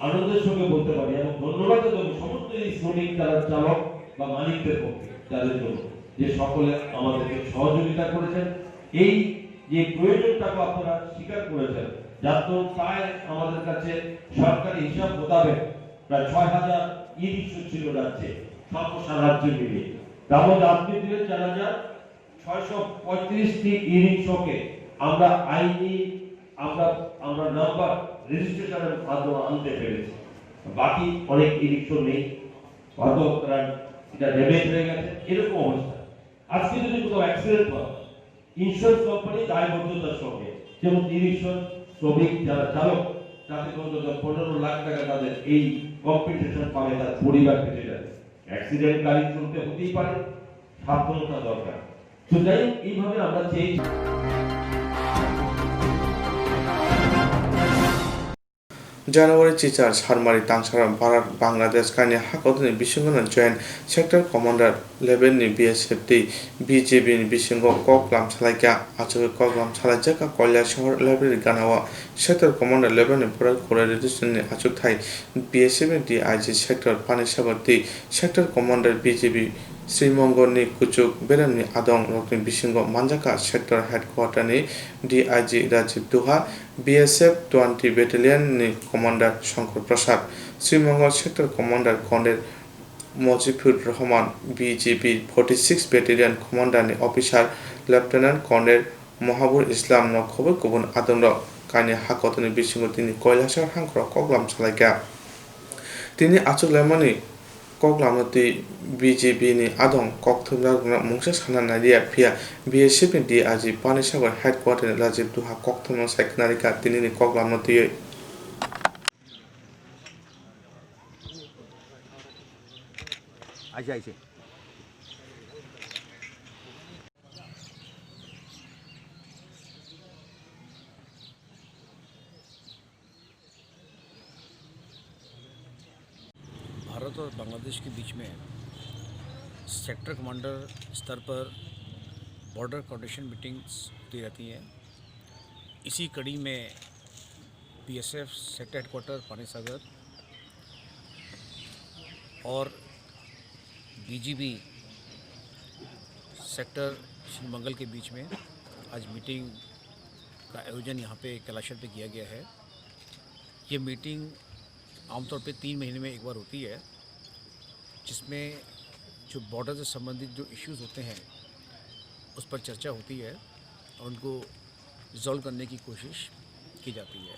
আনন্দের সঙ্গে বলতে পারি এবং ধন্যবাদ দেব সমস্ত এই শ্রমিক যারা চালক বা মালিকদের পক্ষে, তাদের জন্য, যে সকলে আমাদেরকে সহযোগিতা করেছেন। এই যে প্রয়োজনটাকে আপনারা স্বীকার করেছেন, যার তো প্রায় আমাদের কাছে সরকারি হিসাব মোতাবেক প্রায় ছয় হাজার ই রিক্সা ছিল রাজ্যে, সব সারা রাজ্যে মিলিয়ে। তার মধ্যে আপনি দিলেন চার হাজার ছয়শো পঁয়ত্রিশটি ই রিক্সাকে আমরা আইনি, আমরা, আমরা নাম্বার রেজিস্ট্রেশনের মাধ্যমে আনতে পেরেছি। বাকি অনেক ই রিক্সা নেই, হয়তো তারা এটা ড্যামেজ হয়ে গেছে, এরকম অবস্থা। আজকে যদি কোথাও অ্যাক্সিডেন্ট হয়, ইন্স্যুরেন্স কোম্পানি দায়বদ্ধতার সঙ্গে, যেমন তিরিশ জন শ্রমিক যারা চালক, তাদের অন্তত পনেরো লাখ টাকা তাদের এই কম্পেনসেশন পাবে, তার পরিবার বেঁচে যাবে। অ্যাক্সিডেন্ট গাড়ি চলতে হতেই পারে, সাবধানতা দরকার। তো যাই হোক, এইভাবে আমরা change January chichar sarmari tangsara Bharat Bangladesh kaini hakotoni bisingo no joint sector commander level ni B S F tei B G B ni bisingo koklam salaikha. Achugwi koklam salaijak kha Kailashahar library ganao sector commander level ni borok khulai rwdi swngnani achukthai B S F ni D I G sector Panisagar tei sector commander B G B Srimongol ni kuchuk beremni adong rokni bisingo manjakha sector headquarter ni D I G Rajiv Duha, B S F twenty Battalion ni commander Shankar Prasad, Srimongol sector commander Colonel Mojibur Rahman, B G B forty six Battalion commander ni officer Lieutenant Colonel Mahabur Islam no khobwi kubun adongrok kaini hakotoni bisingo tini Kailashahar hangkhoro koklam salaikha. Tini achuk laimani koklamno twi B G B ni adong kokthumnairokno mungsa sana naliya, phiya B S F ni D I G Panisagar headquarter ni Rajiv Duha kokthumno sai khwnarikha tinini koklamno twiwi. Aise, aise. Bharat और बांग्लादेश के बीच में sector commander स्तर पर border coordination meetings होती रहती हैं। इसी कड़ी में बीएसएफ सेक्टर हेडक्वार्टर पानीसागर और डीजीबी सेक्टर श्रीमंगल के बीच में आज मीटिंग का आयोजन यहाँ पे कैलाशहर पे किया गया है। ये मीटिंग आमतौर पे तीन महीने में एक बार होती है, जिसमें जो बॉर्डर से संबंधित जो इश्यूज होते हैं, उस पर चर्चा होती है और उनको रिजॉल्व करने की कोशिश की जाती है।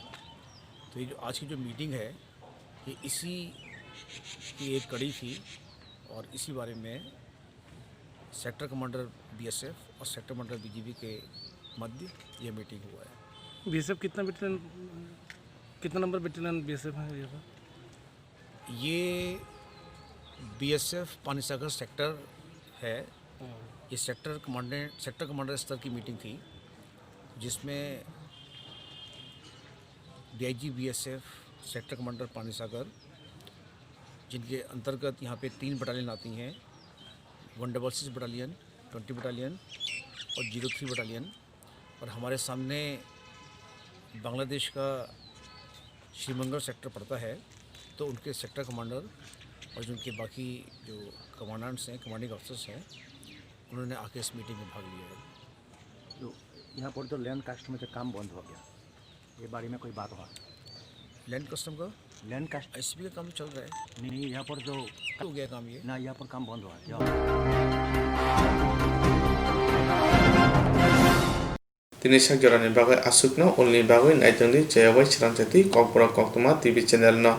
तो ये जो आज की जो मीटिंग है, ये इसी की एक कड़ी थी और इसी बारे में सेक्टर कमांडर बीएसएफ और सेक्टर कमांडर बीजीबी के मध्य ये मीटिंग हुआ है। बीएसएफ कितना बटालियन, कितना नंबर बटालियन बीएसएफ है ये पर? ये बीएसएफ पानीसागर सेक्टर है। हम्म। ये सेक्टर कमांडेंट, सेक्टर कमांडर स्तर की मीटिंग थी, जिसमें DIG BSF, sector commander Panisagar, जिनके अंतर्गत यहाँ पे तीन बटालियन आती हैं, one double six battalion, twenty battalion और जीरो थ्री बटालियन। और हमारे सामने बांग्लादेश का श्रीमंगल सेक्टर पड़ता है, तो उनके सेक्टर कमांडर और जो उनके बाकी जो कमांडेंट्स हैं, कमांडिंग ऑफिसर्स हैं, उन्होंने आके इस मीटिंग में भाग लिया है। तो यहाँ पर तो लैंड कस्टम का काम बंद हो गया, ये बारे में कोई बात हुआ? लैंड कस्टम का? लैंड कस्ट- एसपी का काम चल रहा है। नहीं, नहीं, यहाँ पर जो हो गया काम ये। ना, यहाँ पर काम बंद हुआ क्या? Tini sak jorani bagwi aswkno ulni bagwi naitongdi, chaya bai srangchati Kokborok Koktwma T V channel no.